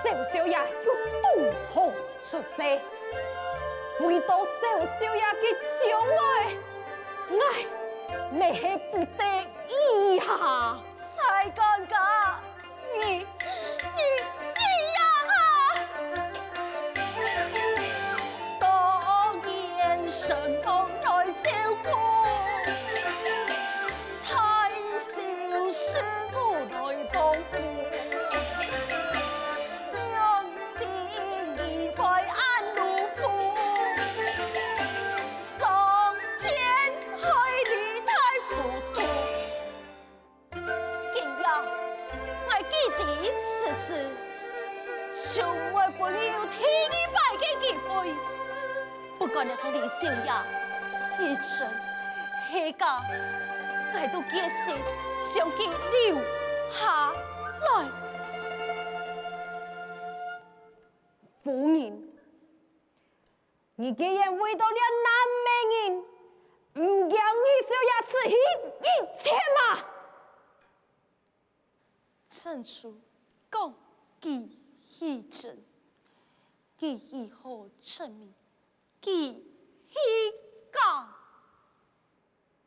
小少爺又堵好出世，為到小少爺个將來，𠊎乜係不得已啊！ 蔡管家，你，你，你呀！當年承蒙來照顧，大小事務來幫扶，仰知你會恁勞苦，傷天害理大糊塗。 今夜，𠊎既知此事，就毋會分你有第二擺个機會。不管你同李少爺，一陣係假，𠊎都決心將佢留下來。夫人， 你既然為到這男仔人，毋驚你少爺失去一切嗎？陳叔講佢係真，佢如何證明佢係假？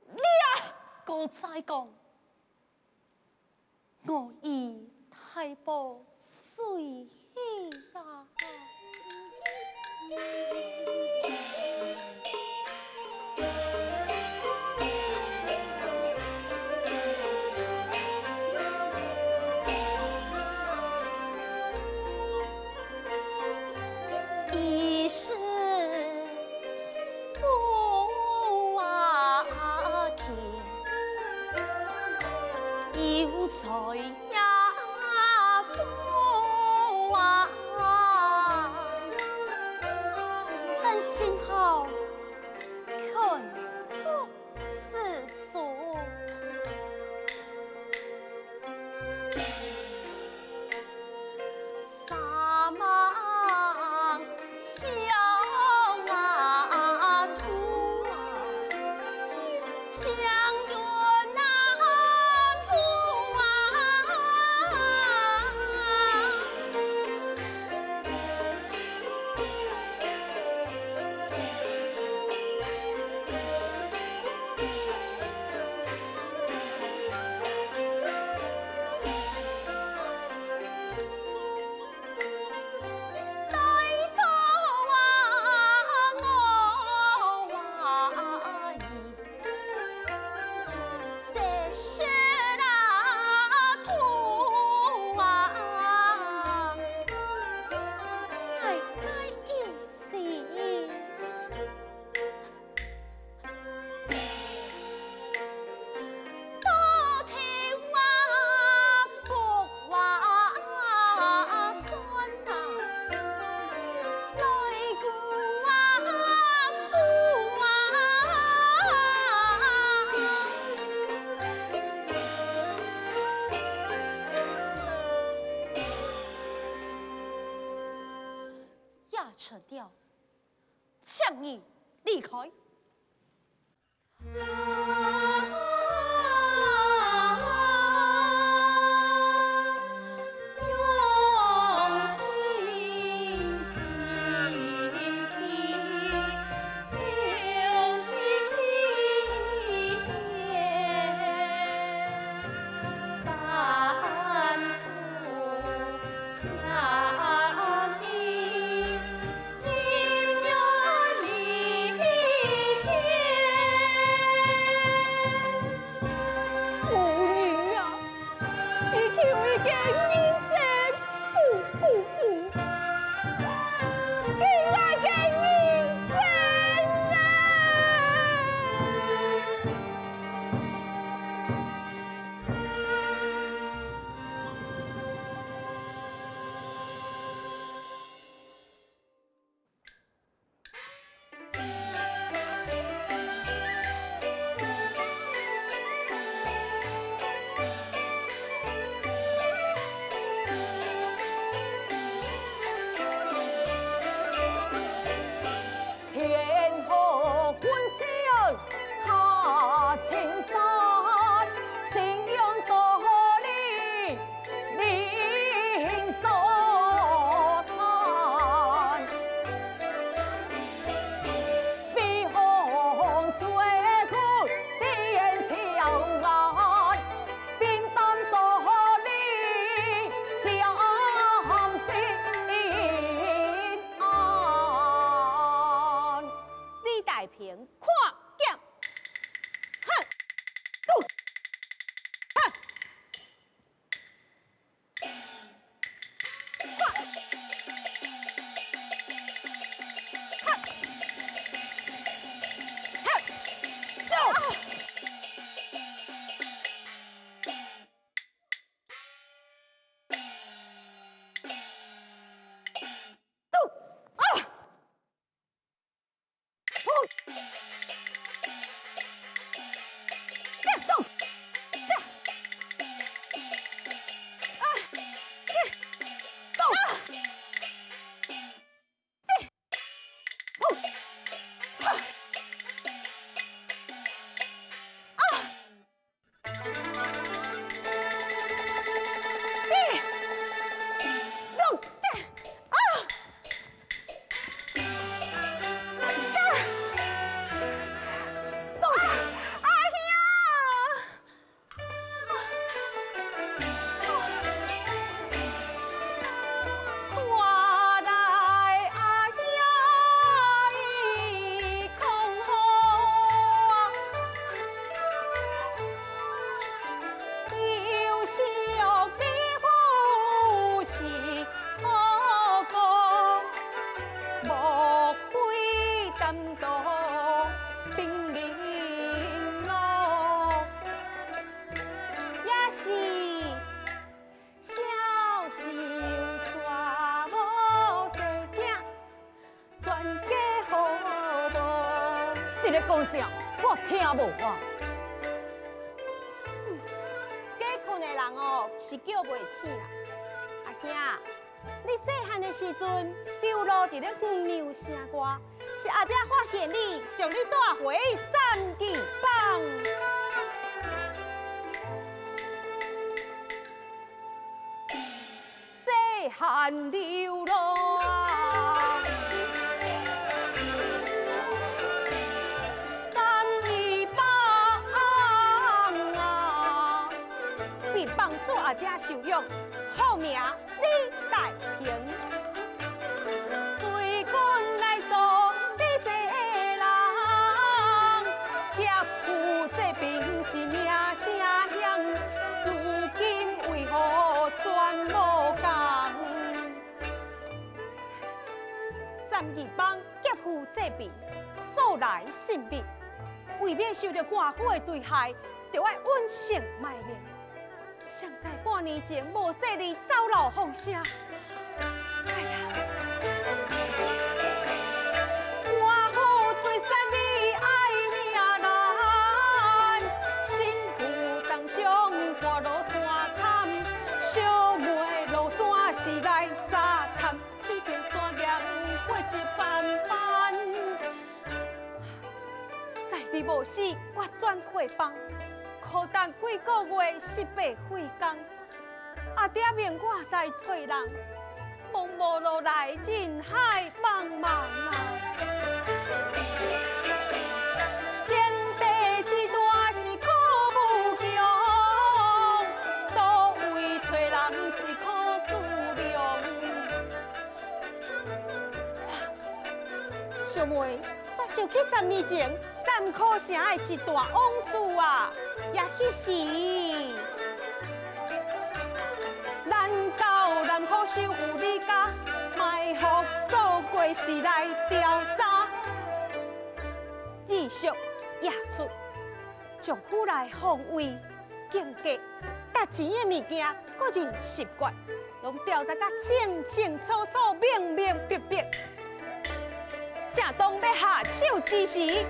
你啊！過再講， 我已大步睡去呀。一时 不啊见，有罪也不啊。但幸好看透世事。 三望小啊徒啊，将军啊徒啊。你離開。夫人啊，你求一个人生，不不不，更加个人生啊！ 天河滚滚下青山，荇阳多丽林树山。微风吹拂点秋寒，冰冻多丽江心岸。 李大平看劍。哼！走！哼！走！ 走！啊！呼！呀，走！呀！啊！呀！走！啊！呀！呼！啊！啊！ 一、兩、啊！啊！啊！哎呀！ 你咧講啥？我聽無啊。該睏个人哦，是叫袂醒啦。阿兄，你細漢个時陣，流落佇咧牛娘聲歌，是阿爹發現你，將你帶回三更枋。 細漢流浪，三更枋啊，被放做阿爹收養，好名李大平。 随君来做你世人，劫富济贫是名声响，如今为何全无工？三更枋，劫富济贫，素来神秘，为免受到官府的追害，就爱隐姓埋名。 谁知半年前，无说你走漏风声。哎呀！我好对山里爱命难，辛苦当上过落山坎，小妹落山时来早探，只见山岩血迹斑斑。你無死，我轉火房，苦等幾個月，失敗費工。阿爹命我來找人，望無落來人海茫茫啊！天地之大是苦無窮，到位找人是苦思量。 小妹，煞想起十年前，南柯城个一大往事啊，也迄時，咱到南柯收有你家，埋伏掃過時來調查，日出夜出，將古來防衛警戒，值錢个物件、個人習慣， 攏調查甲清清楚楚、明明白白。正當欲下手之時，你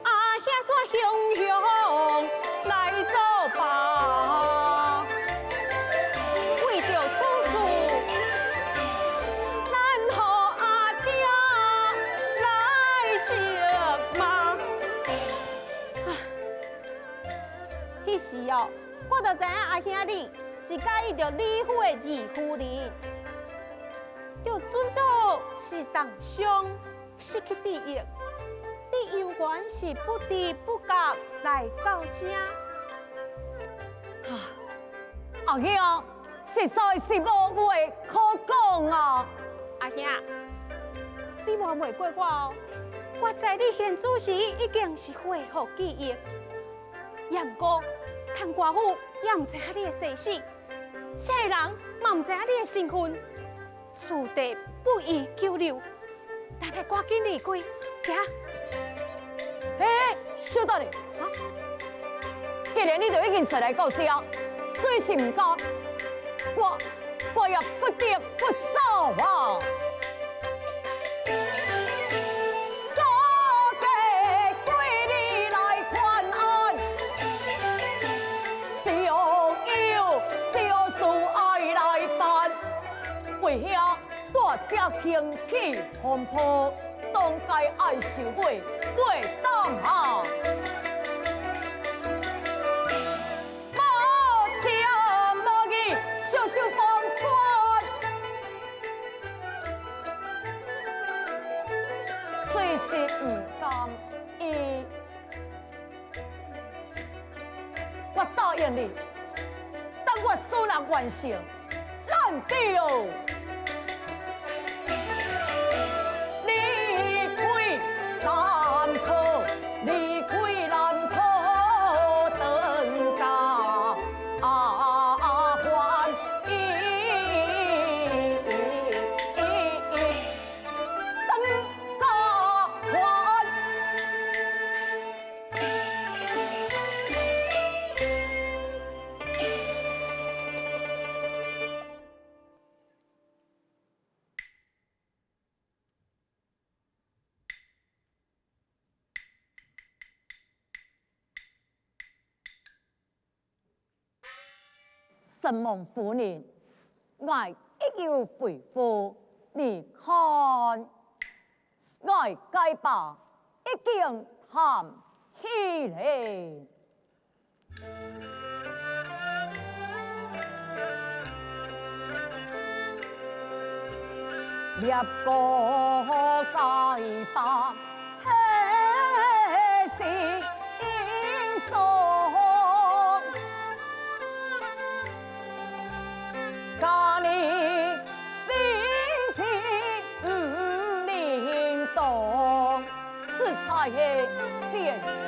阿兄煞雄雄來作伴，為著此事，咱予阿爹來責罵。 迄時哦，我就知影阿兄你是佮意著李府个二夫人，就準做是當傷失去知音，你猶原是不知不覺來到遮。啊，阿兄， 實在是無話可講啊！阿兄，你瞞袂過我哦。我知你現此時已經是恢復記憶，也毋過，趁官府也毋知影你个生死，遮个人嘛毋知影你个身份，此地不宜久留。 咱愛趕緊離開，行。嘿，小等咧，啊？既然你都已經出來到遮，雖是毋敢，我，我也不得不走啊！老家歸你來看安，尚有小事愛來辦，為兄 帶遮輕騎寒袍，當該愛受委會擔啊！無情無義，小小放寬，雖是毋甘意。 我答應你，等我手拿完成，咱就離開南柯，離開南柯，轉家還。 承蒙夫人，𠊎已有回覆，你看，𠊎該把已經談起咧。 實在係先前。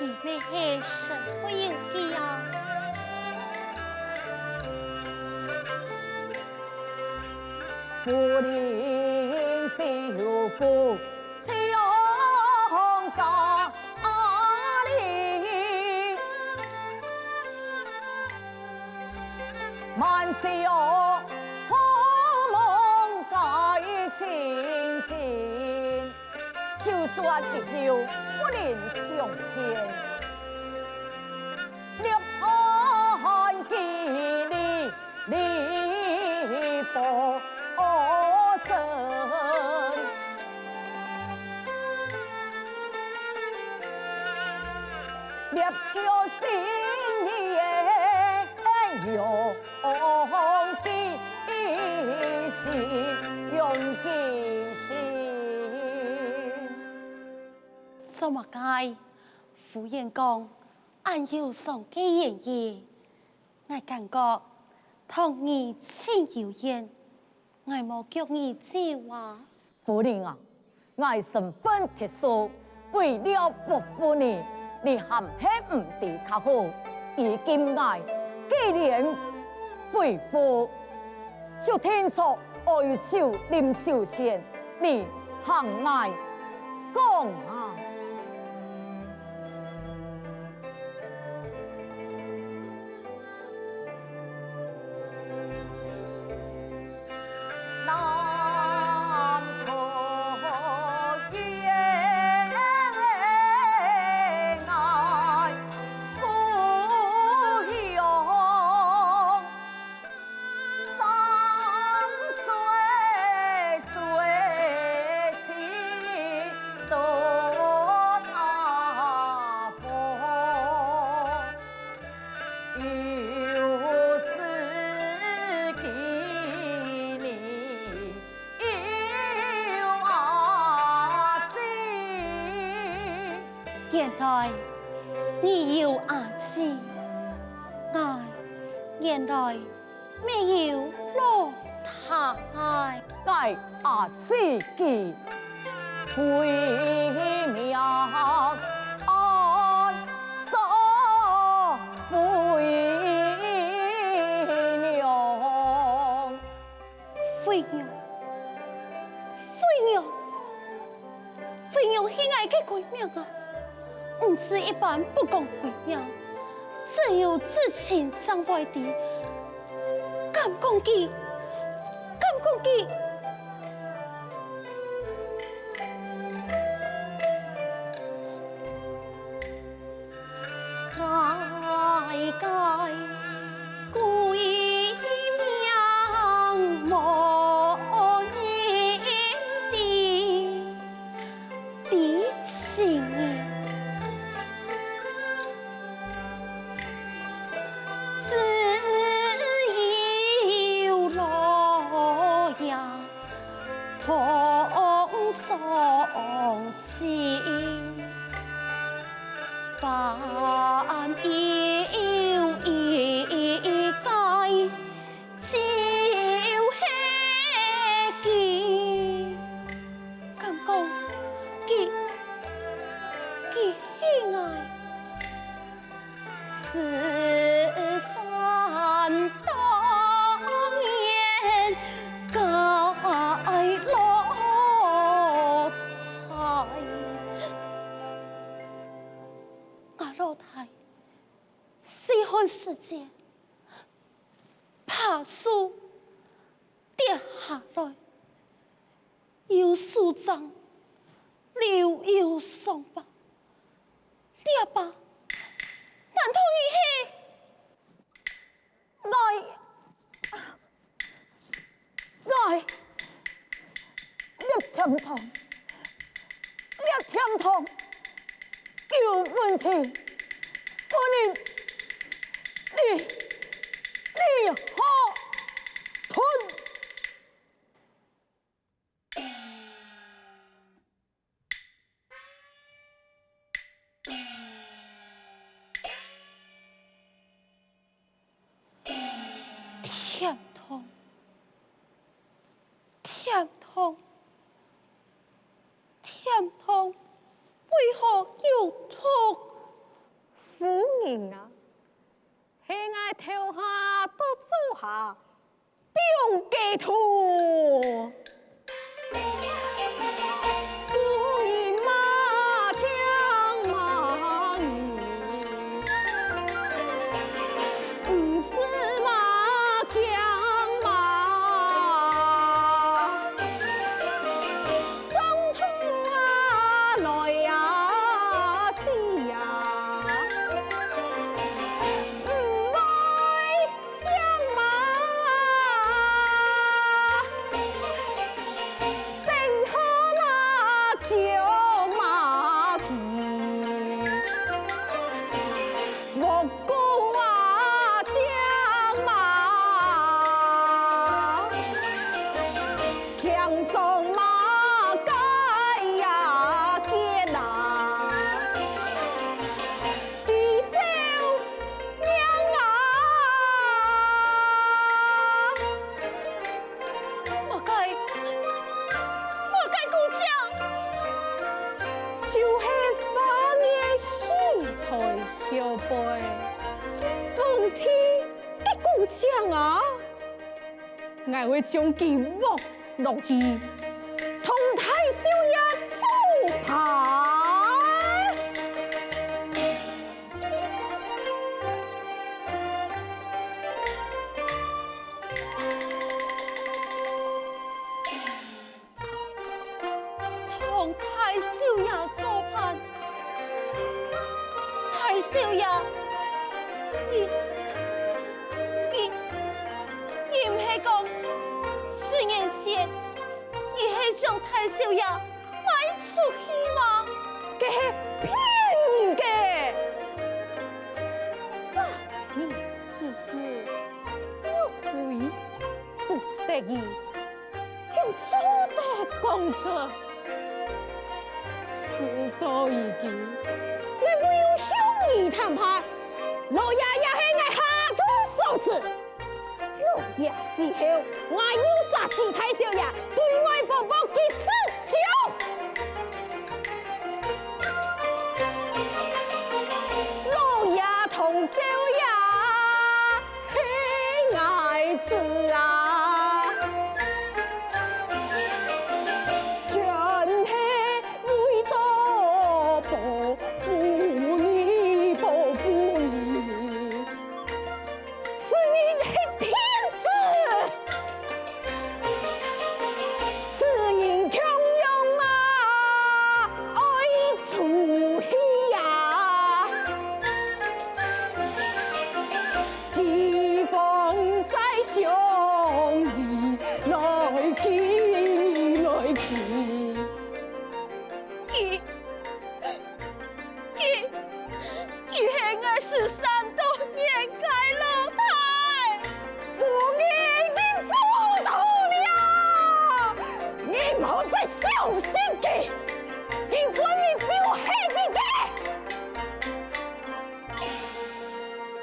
你乜係神不應機啊！萬事哦，何望皆清清，就算日久不忍相見，立判其理，理不争。 做麼个？夫人講，恁憂傷个原因，𠊎感覺同你盡有緣。 𠊎無逐你走啊。夫人啊，𠊎身份特殊，為了保護你，你還係毋知較好。如今𠊎既然回府，就定著愛守臨守前，你聽𠊎講啊。 原來你有阿姊，𠊎原來 乜有老弟。𠊎阿姊佢，佢名安淑妃娘。妃娘，妃娘， 妃娘係𠊎个閨名啊！毋知一般不講閨名，只有至親正會知。敢講佢？敢講佢？ 𠊎个閨名無人知，知親人只有老爺 同相親，還有一個就係佢。敢講佢，佢係𠊎 失散多年个老弟。吾老弟，細漢時節，爬樹跌下來， 有手掌，留有傷疤。這疤，難道你係？𠊎，𠊎，這甜筒，這甜筒有問題，分你，你，你好吞。 甜筒，甜筒，甜筒，為何有毒？夫人啊，係𠊎頭下到灶下 放雞湯。靚啊！𠊎會將佢㧒落去，同大少爺做伴。同大少爺做伴。大少爺，你，你，你毋係講十年前，你係將大少爺賣出去嗎？該係騙人个！殺人之事，不為不得已。 又做得講出。事到如今，𠊎唯有向你坦白，老爺也係𠊎下肚所指。老爺死後，𠊎又殺死大少爺，對外放榜佢食酒。老爺同少爺， 係𠊎子啊，全係為著保護你，保護你。此人係騙子！ 此人強樣嘛，愛出去呀！地方再將你來去，來去。佢， 佢，佢係𠊎十三多年个老弟，分你誤會了！你莫再相信佢，佢分明就係你个！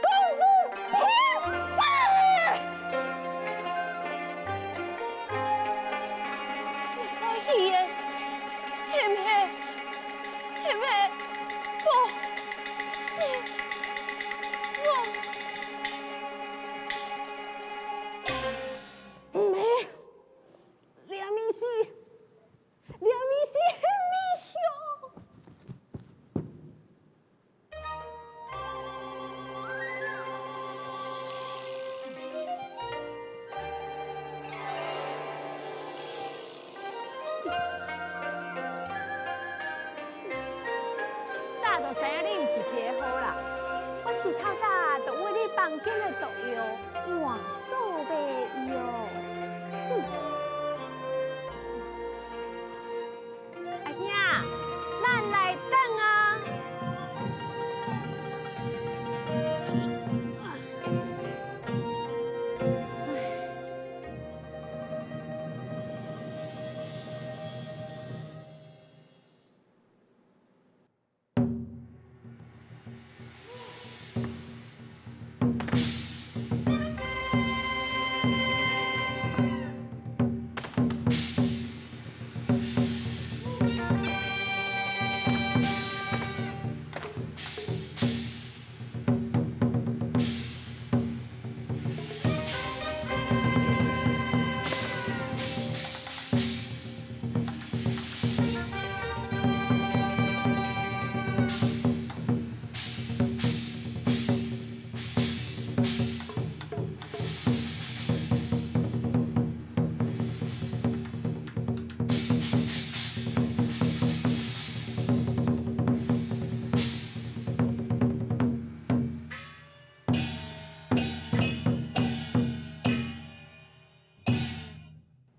功夫騙子！你个戲言，係毋係？ 係毋係？不，是我。毋係，這味緒，這味緒係味緒。 早就知影你毋是這號啦，我一透早就為你房間个毒藥換做迷藥。哼！ 阿兄，咱來等啊！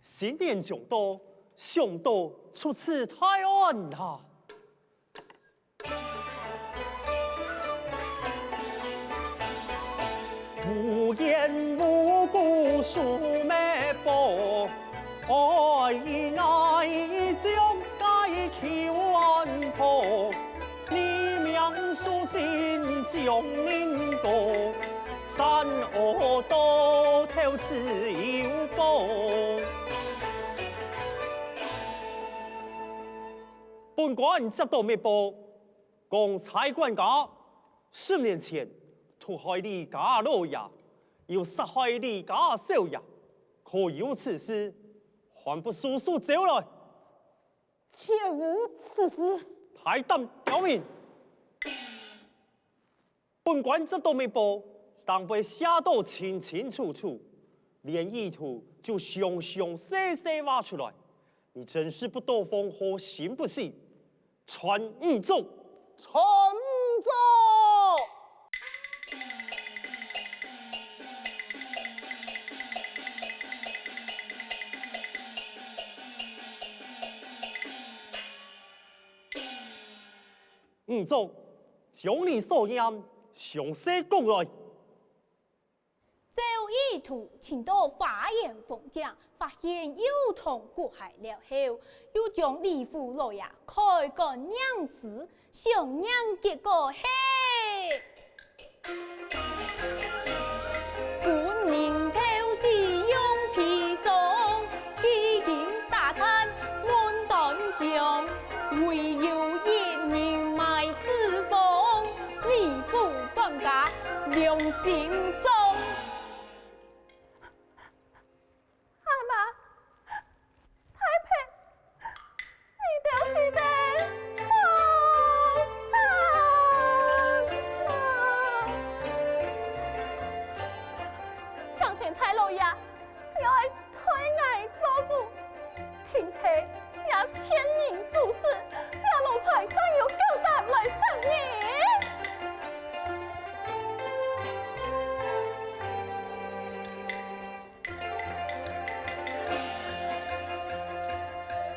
新年將到，想到出此大案啊！ 無緣無故數脈搏，愛與愛將該求安婆。你命書信將人告，山河到頭只有寶。本官接到密報， 講差官家十年前毒害你家老爺，有殺害李家少爺，可有此事？還不速速招來！絕無此事！大膽刁民！本官接到密報，頂背寫到清清楚楚，連意圖就詳詳細細畫出來。你真是不兜風，好心不死！ 傳五族！傳五族！五族，將你所念詳細講來。 照意圖尋到花園風景，發現油桐枯槁了後，又將李府老爺蓋棺凝屍，想念結果係：分人偷死用砒霜，幾經打探問端詳，唯有一人埋此方， 李府管家良心喪。阿媽，太平，你兜死得好慘啊！上天大老爺，你愛代𠊎做主， 定係這千人之事，這奴才正有資格來殺人。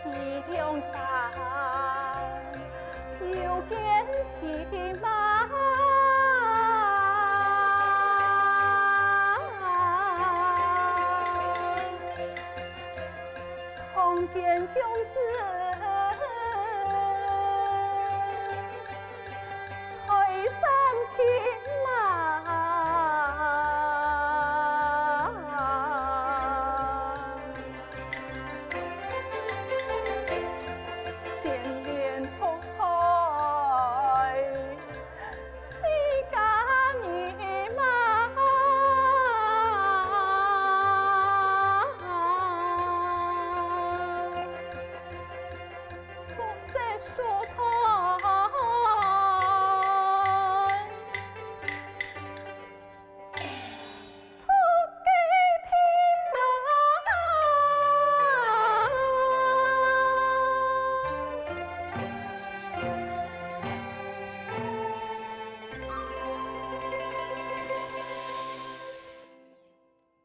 一兩山，又見青馬。 空间雄狮，退散匹马。点点头开。 自家人嘛，不得说他。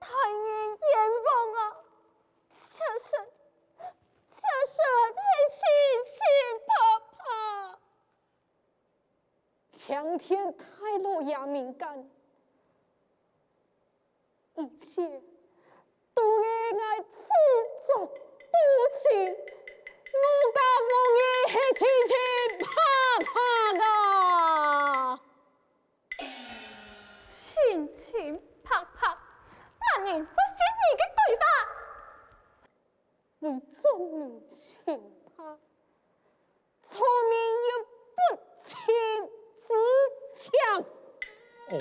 大人冤枉啊！這事，這事係清清白白。 青天大老爺命干，一切都係𠊎自作多情，我家無疑係清清白白啊！清清白白，麼人會信你个鬼話？為證明清白， 聰明又不清之強。哦。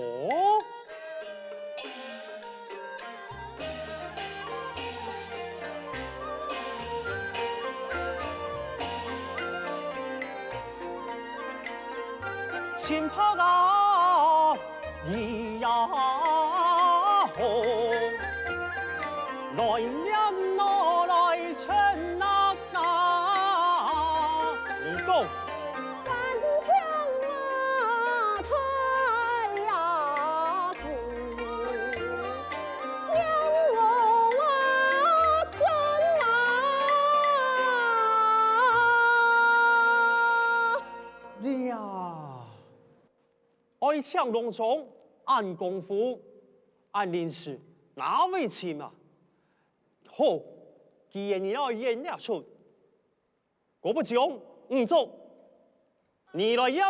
清白啊！ 咿呀吼，來念我來稱啊啊！你講。山青馬太陽公，念我啊神啊！哎呀！ 愛請郎中恁功夫，恁臨時，哪位尋啊？好，既然你愛演這齣，我不將，毋做，你來演。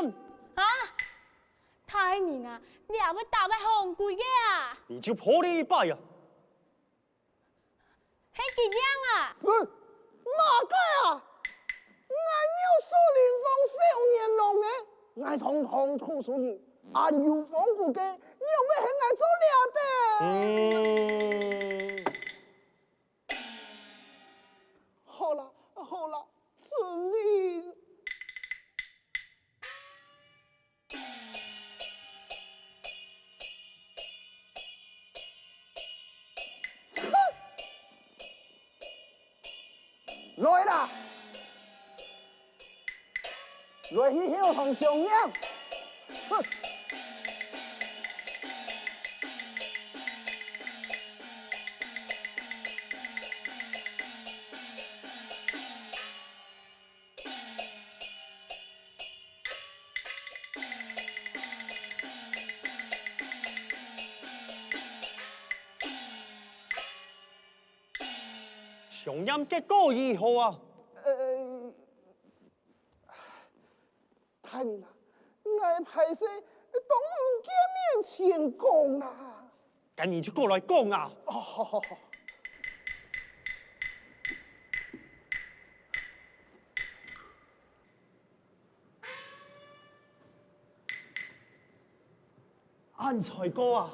啊！大人啊，這會打敗紅鬼个啊！你就破例一擺啊！ 係佢贏啊！嗯，麼个啊？𠊎有樹林方少年郎呢，𠊎堂堂讀書人，恁有風骨个，仰會係𠊎做這兜？嗯，好啦，好啦，遵命。 來啦！來去後堂相迎！哼！ 相驗結果如何啊？呃，大人啊，𠊎敗勢當毋見面前講啦。該你就過來講啊！哦，好，好，好。 恁才過啊！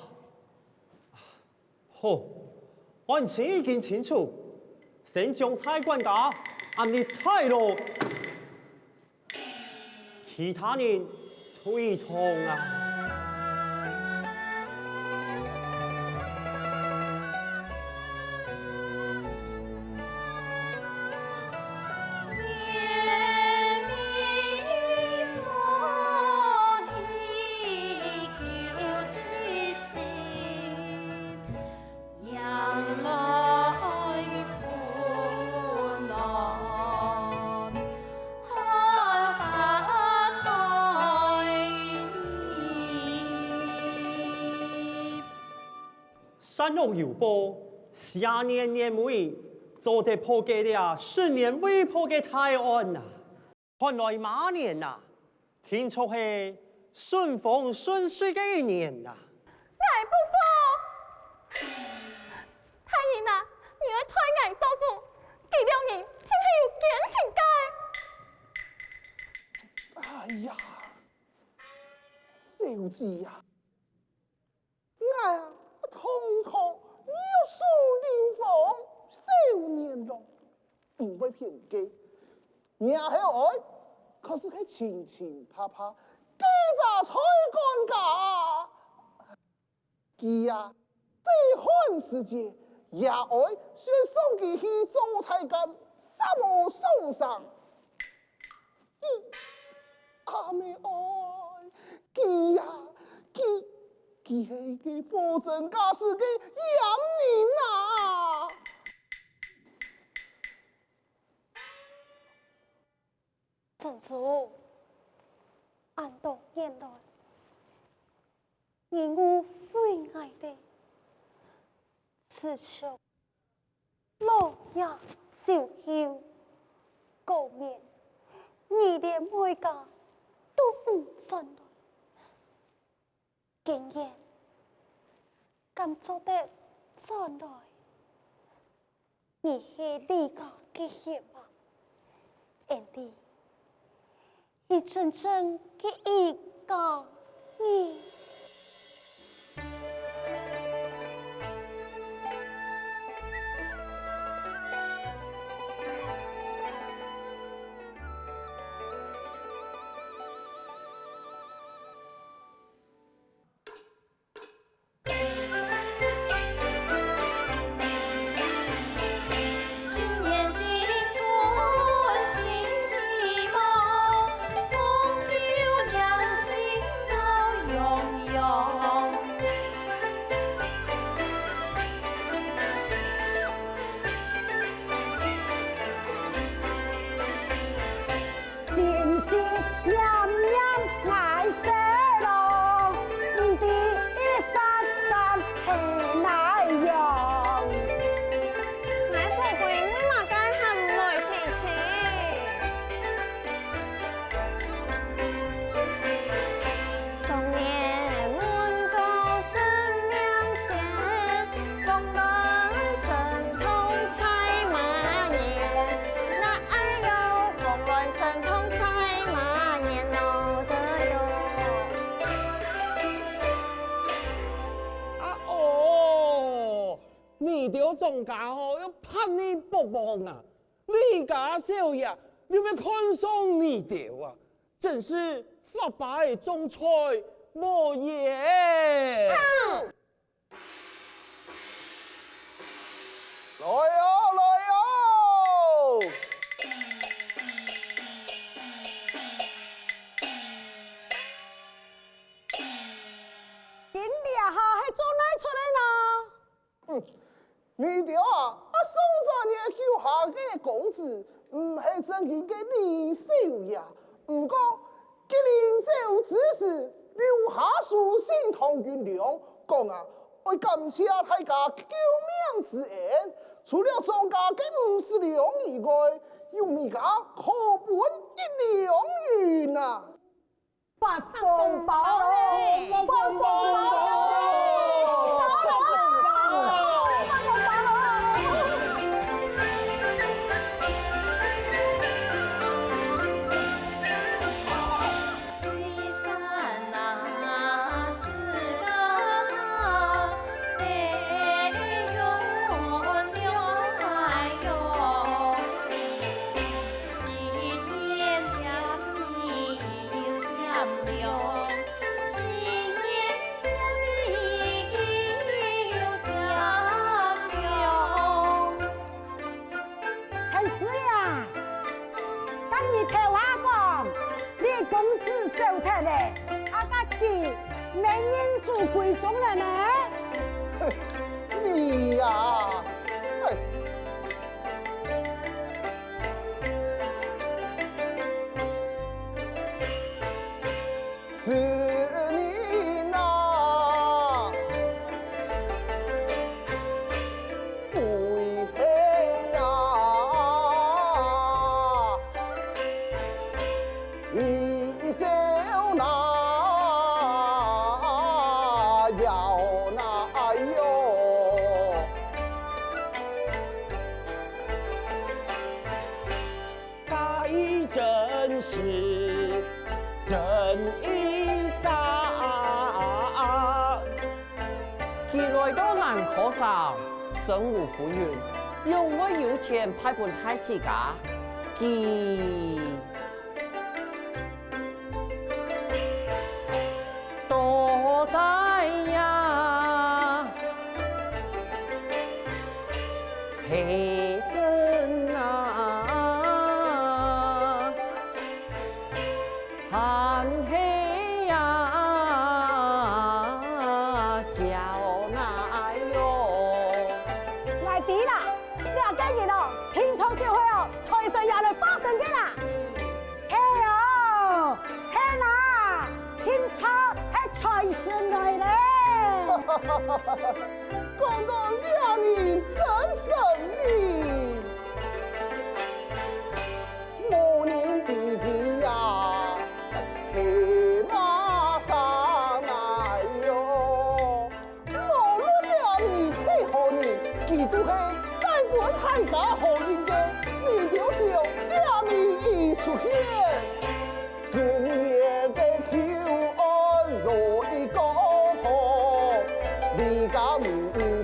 好，案情已經清楚，先將差館家押入大牢，其他人退堂啊！ 善惡有報，蛇年年尾，做得破解這十年未破个大案啊！看來馬年啊，定著係順風順水个一年啊！𠊎不服！大人啊，你愛代𠊎做主，佢兩人定係有奸情个！哎呀，小姐呀， 𠊎啊，堂堂玉樹臨風少年郎，毋會騙你个。若後來，確實係清清白白，該隻差館家。佢啊，細漢時節，爺哀就送佢去做太監，煞無鬆生。 阿姆哀，佢啊，佢，佢係一個貨真價實个閹人啊！珍珠，恁多年來，你誤會𠊎了，自從 老爺走後，果然你連妹家都毋轉來。今日敢做得轉來？你係李家个血脈，俺弟 係真正个一家人。你兜莊家吼，愛拍你噗噗啊！你家少爺又會看上你兜啊！真是發爸个種菜無耶！來哦，來哦！今這下係做哪出个呢？ 嗯，你兜啊，啊，上轉个救下个公子，毋係正經个李少爺，毋過吉林州知事留下書信同軍令，講啊，愛感謝大家救命之恩，除了莊家个五十兩以外，有你家可分一兩銀啊！ 發紅包咯！發紅包咯！發紅包咯！陳師爺，該你頭下講，你公子走忒咧，啊該佢無人做歸宗咧呢？你呀，哎。 此人啊，非黑呀，一笑那妖那哟。 假意真時真亦假。佢來到蘭科城，身無分文，仰會有錢派分大自家？佢 到底呀，係真啊，還係呀，笑哪喲？𠊎知啦，這個人哦，定著就會哦，財神爺來化身个啦。 係哦，係啦，定著係財神來咧。講到這人真神秘，無人知佢呀，係麼儕來喲。 無論這人係何人，佢都係該分大家好認个，你兜想這人一出現，新年个求安來講好，你家毋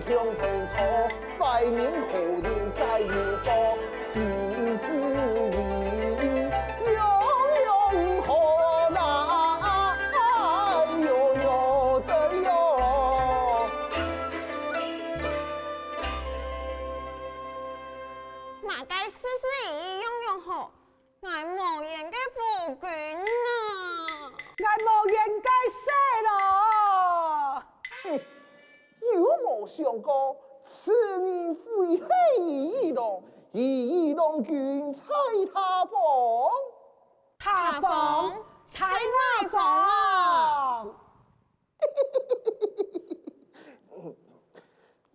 強平錯，壞人好人再有報。 時時以樣樣好啦，哎喲喲，對喲。麼个時時以樣樣好？𠊎無緣个夫君啊！𠊎無緣个婿咯！ 有無想過，此人非係如意郎，如意郎君在他方？他方？在哪方啊？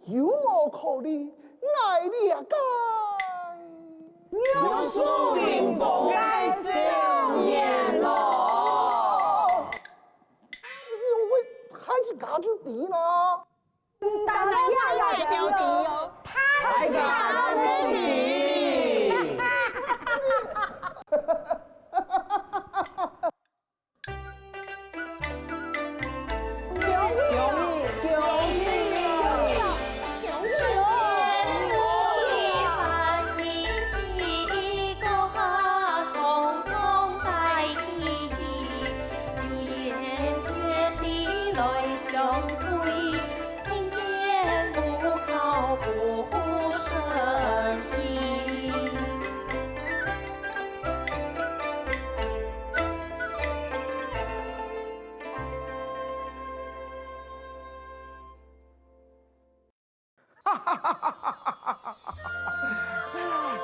有無考慮𠊎這個玉樹臨風个少年郎？ 因為大自家就知啦。毋單淨𠊎兜知，大自家都知。恭喜，恭喜，恭喜！山去。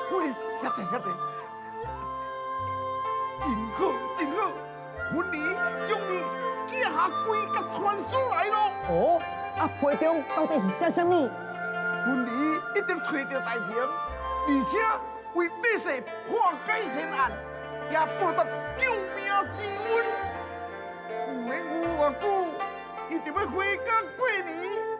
喂，遐濟遐濟。真好，真好，雲兒終於寄下龜甲傳書來咯。哦，啊，批中到底是寫啥物？雲兒一定揣著大平，而且為百姓破解懸案，也報答救命之恩。有緣無偌久， 一定愛回家過年，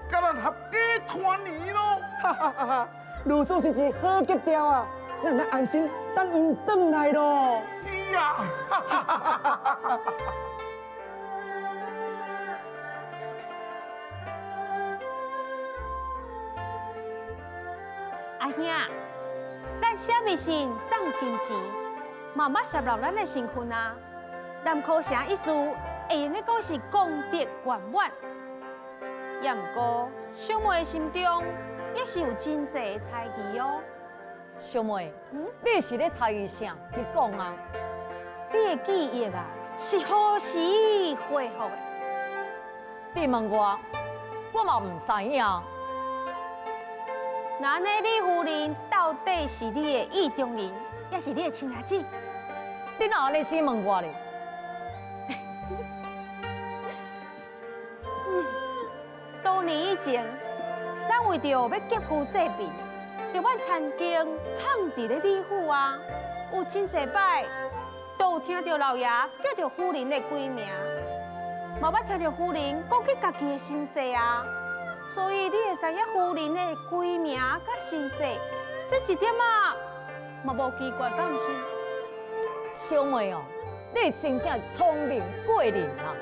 佮咱合家團圓咯。哈哈哈哈，如此是一个好吉兆啊！咱來安心等𪜶轉來咯。是啊，哈哈哈哈哈！阿兄，咱寫密信送金錢，嘛毋捌寫落咱个身份啊。 南柯城一書，會用个講是功德圓滿。也毋過，小妹心中也是有真濟猜疑哦。小妹，嗯？你是咧猜疑啥？你講啊！你个記憶啊，是何時恢復个？ 你問我，我嘛毋知影。那呢，李夫人到底是你个意中人，抑是你个親阿姊？你哪安尼先問我咧？嗯，多年以前，咱為著欲急需濟兵，就捌曾經藏佇咧李府啊，有真濟擺 都有聽著老爺叫著夫人个閨名，嘛捌聽著夫人講起家己个身世啊。所以你會知影夫人个閨名佮身世，這一點仔嘛無奇怪，敢毋是？小妹哦，你真正聰明過人啊！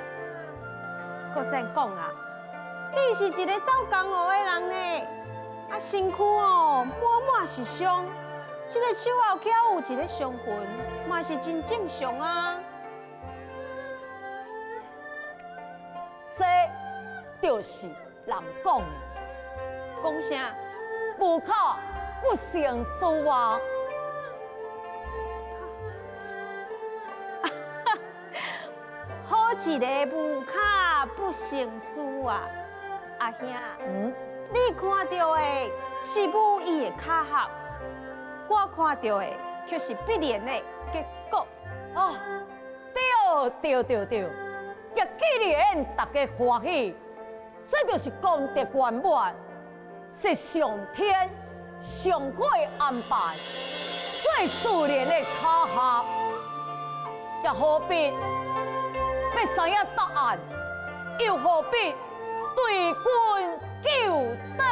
閣再講啊， 你是一个走江湖个人呢，啊，身軀哦，滿滿是傷，這个手後翹有一个傷痕，嘛是真正常啊。這就是人講的，講啥？無巧不成書啊。 好一个無巧不成書啊！阿兄，嗯？你看著的是無意的巧合，我看著的卻是必然的結果。哦，對，對，對，對，也既然大家歡喜， 這就是功德圓滿，是上天上好的安排，最自然的巧合。也何必欲知影答案，又何必對君究答？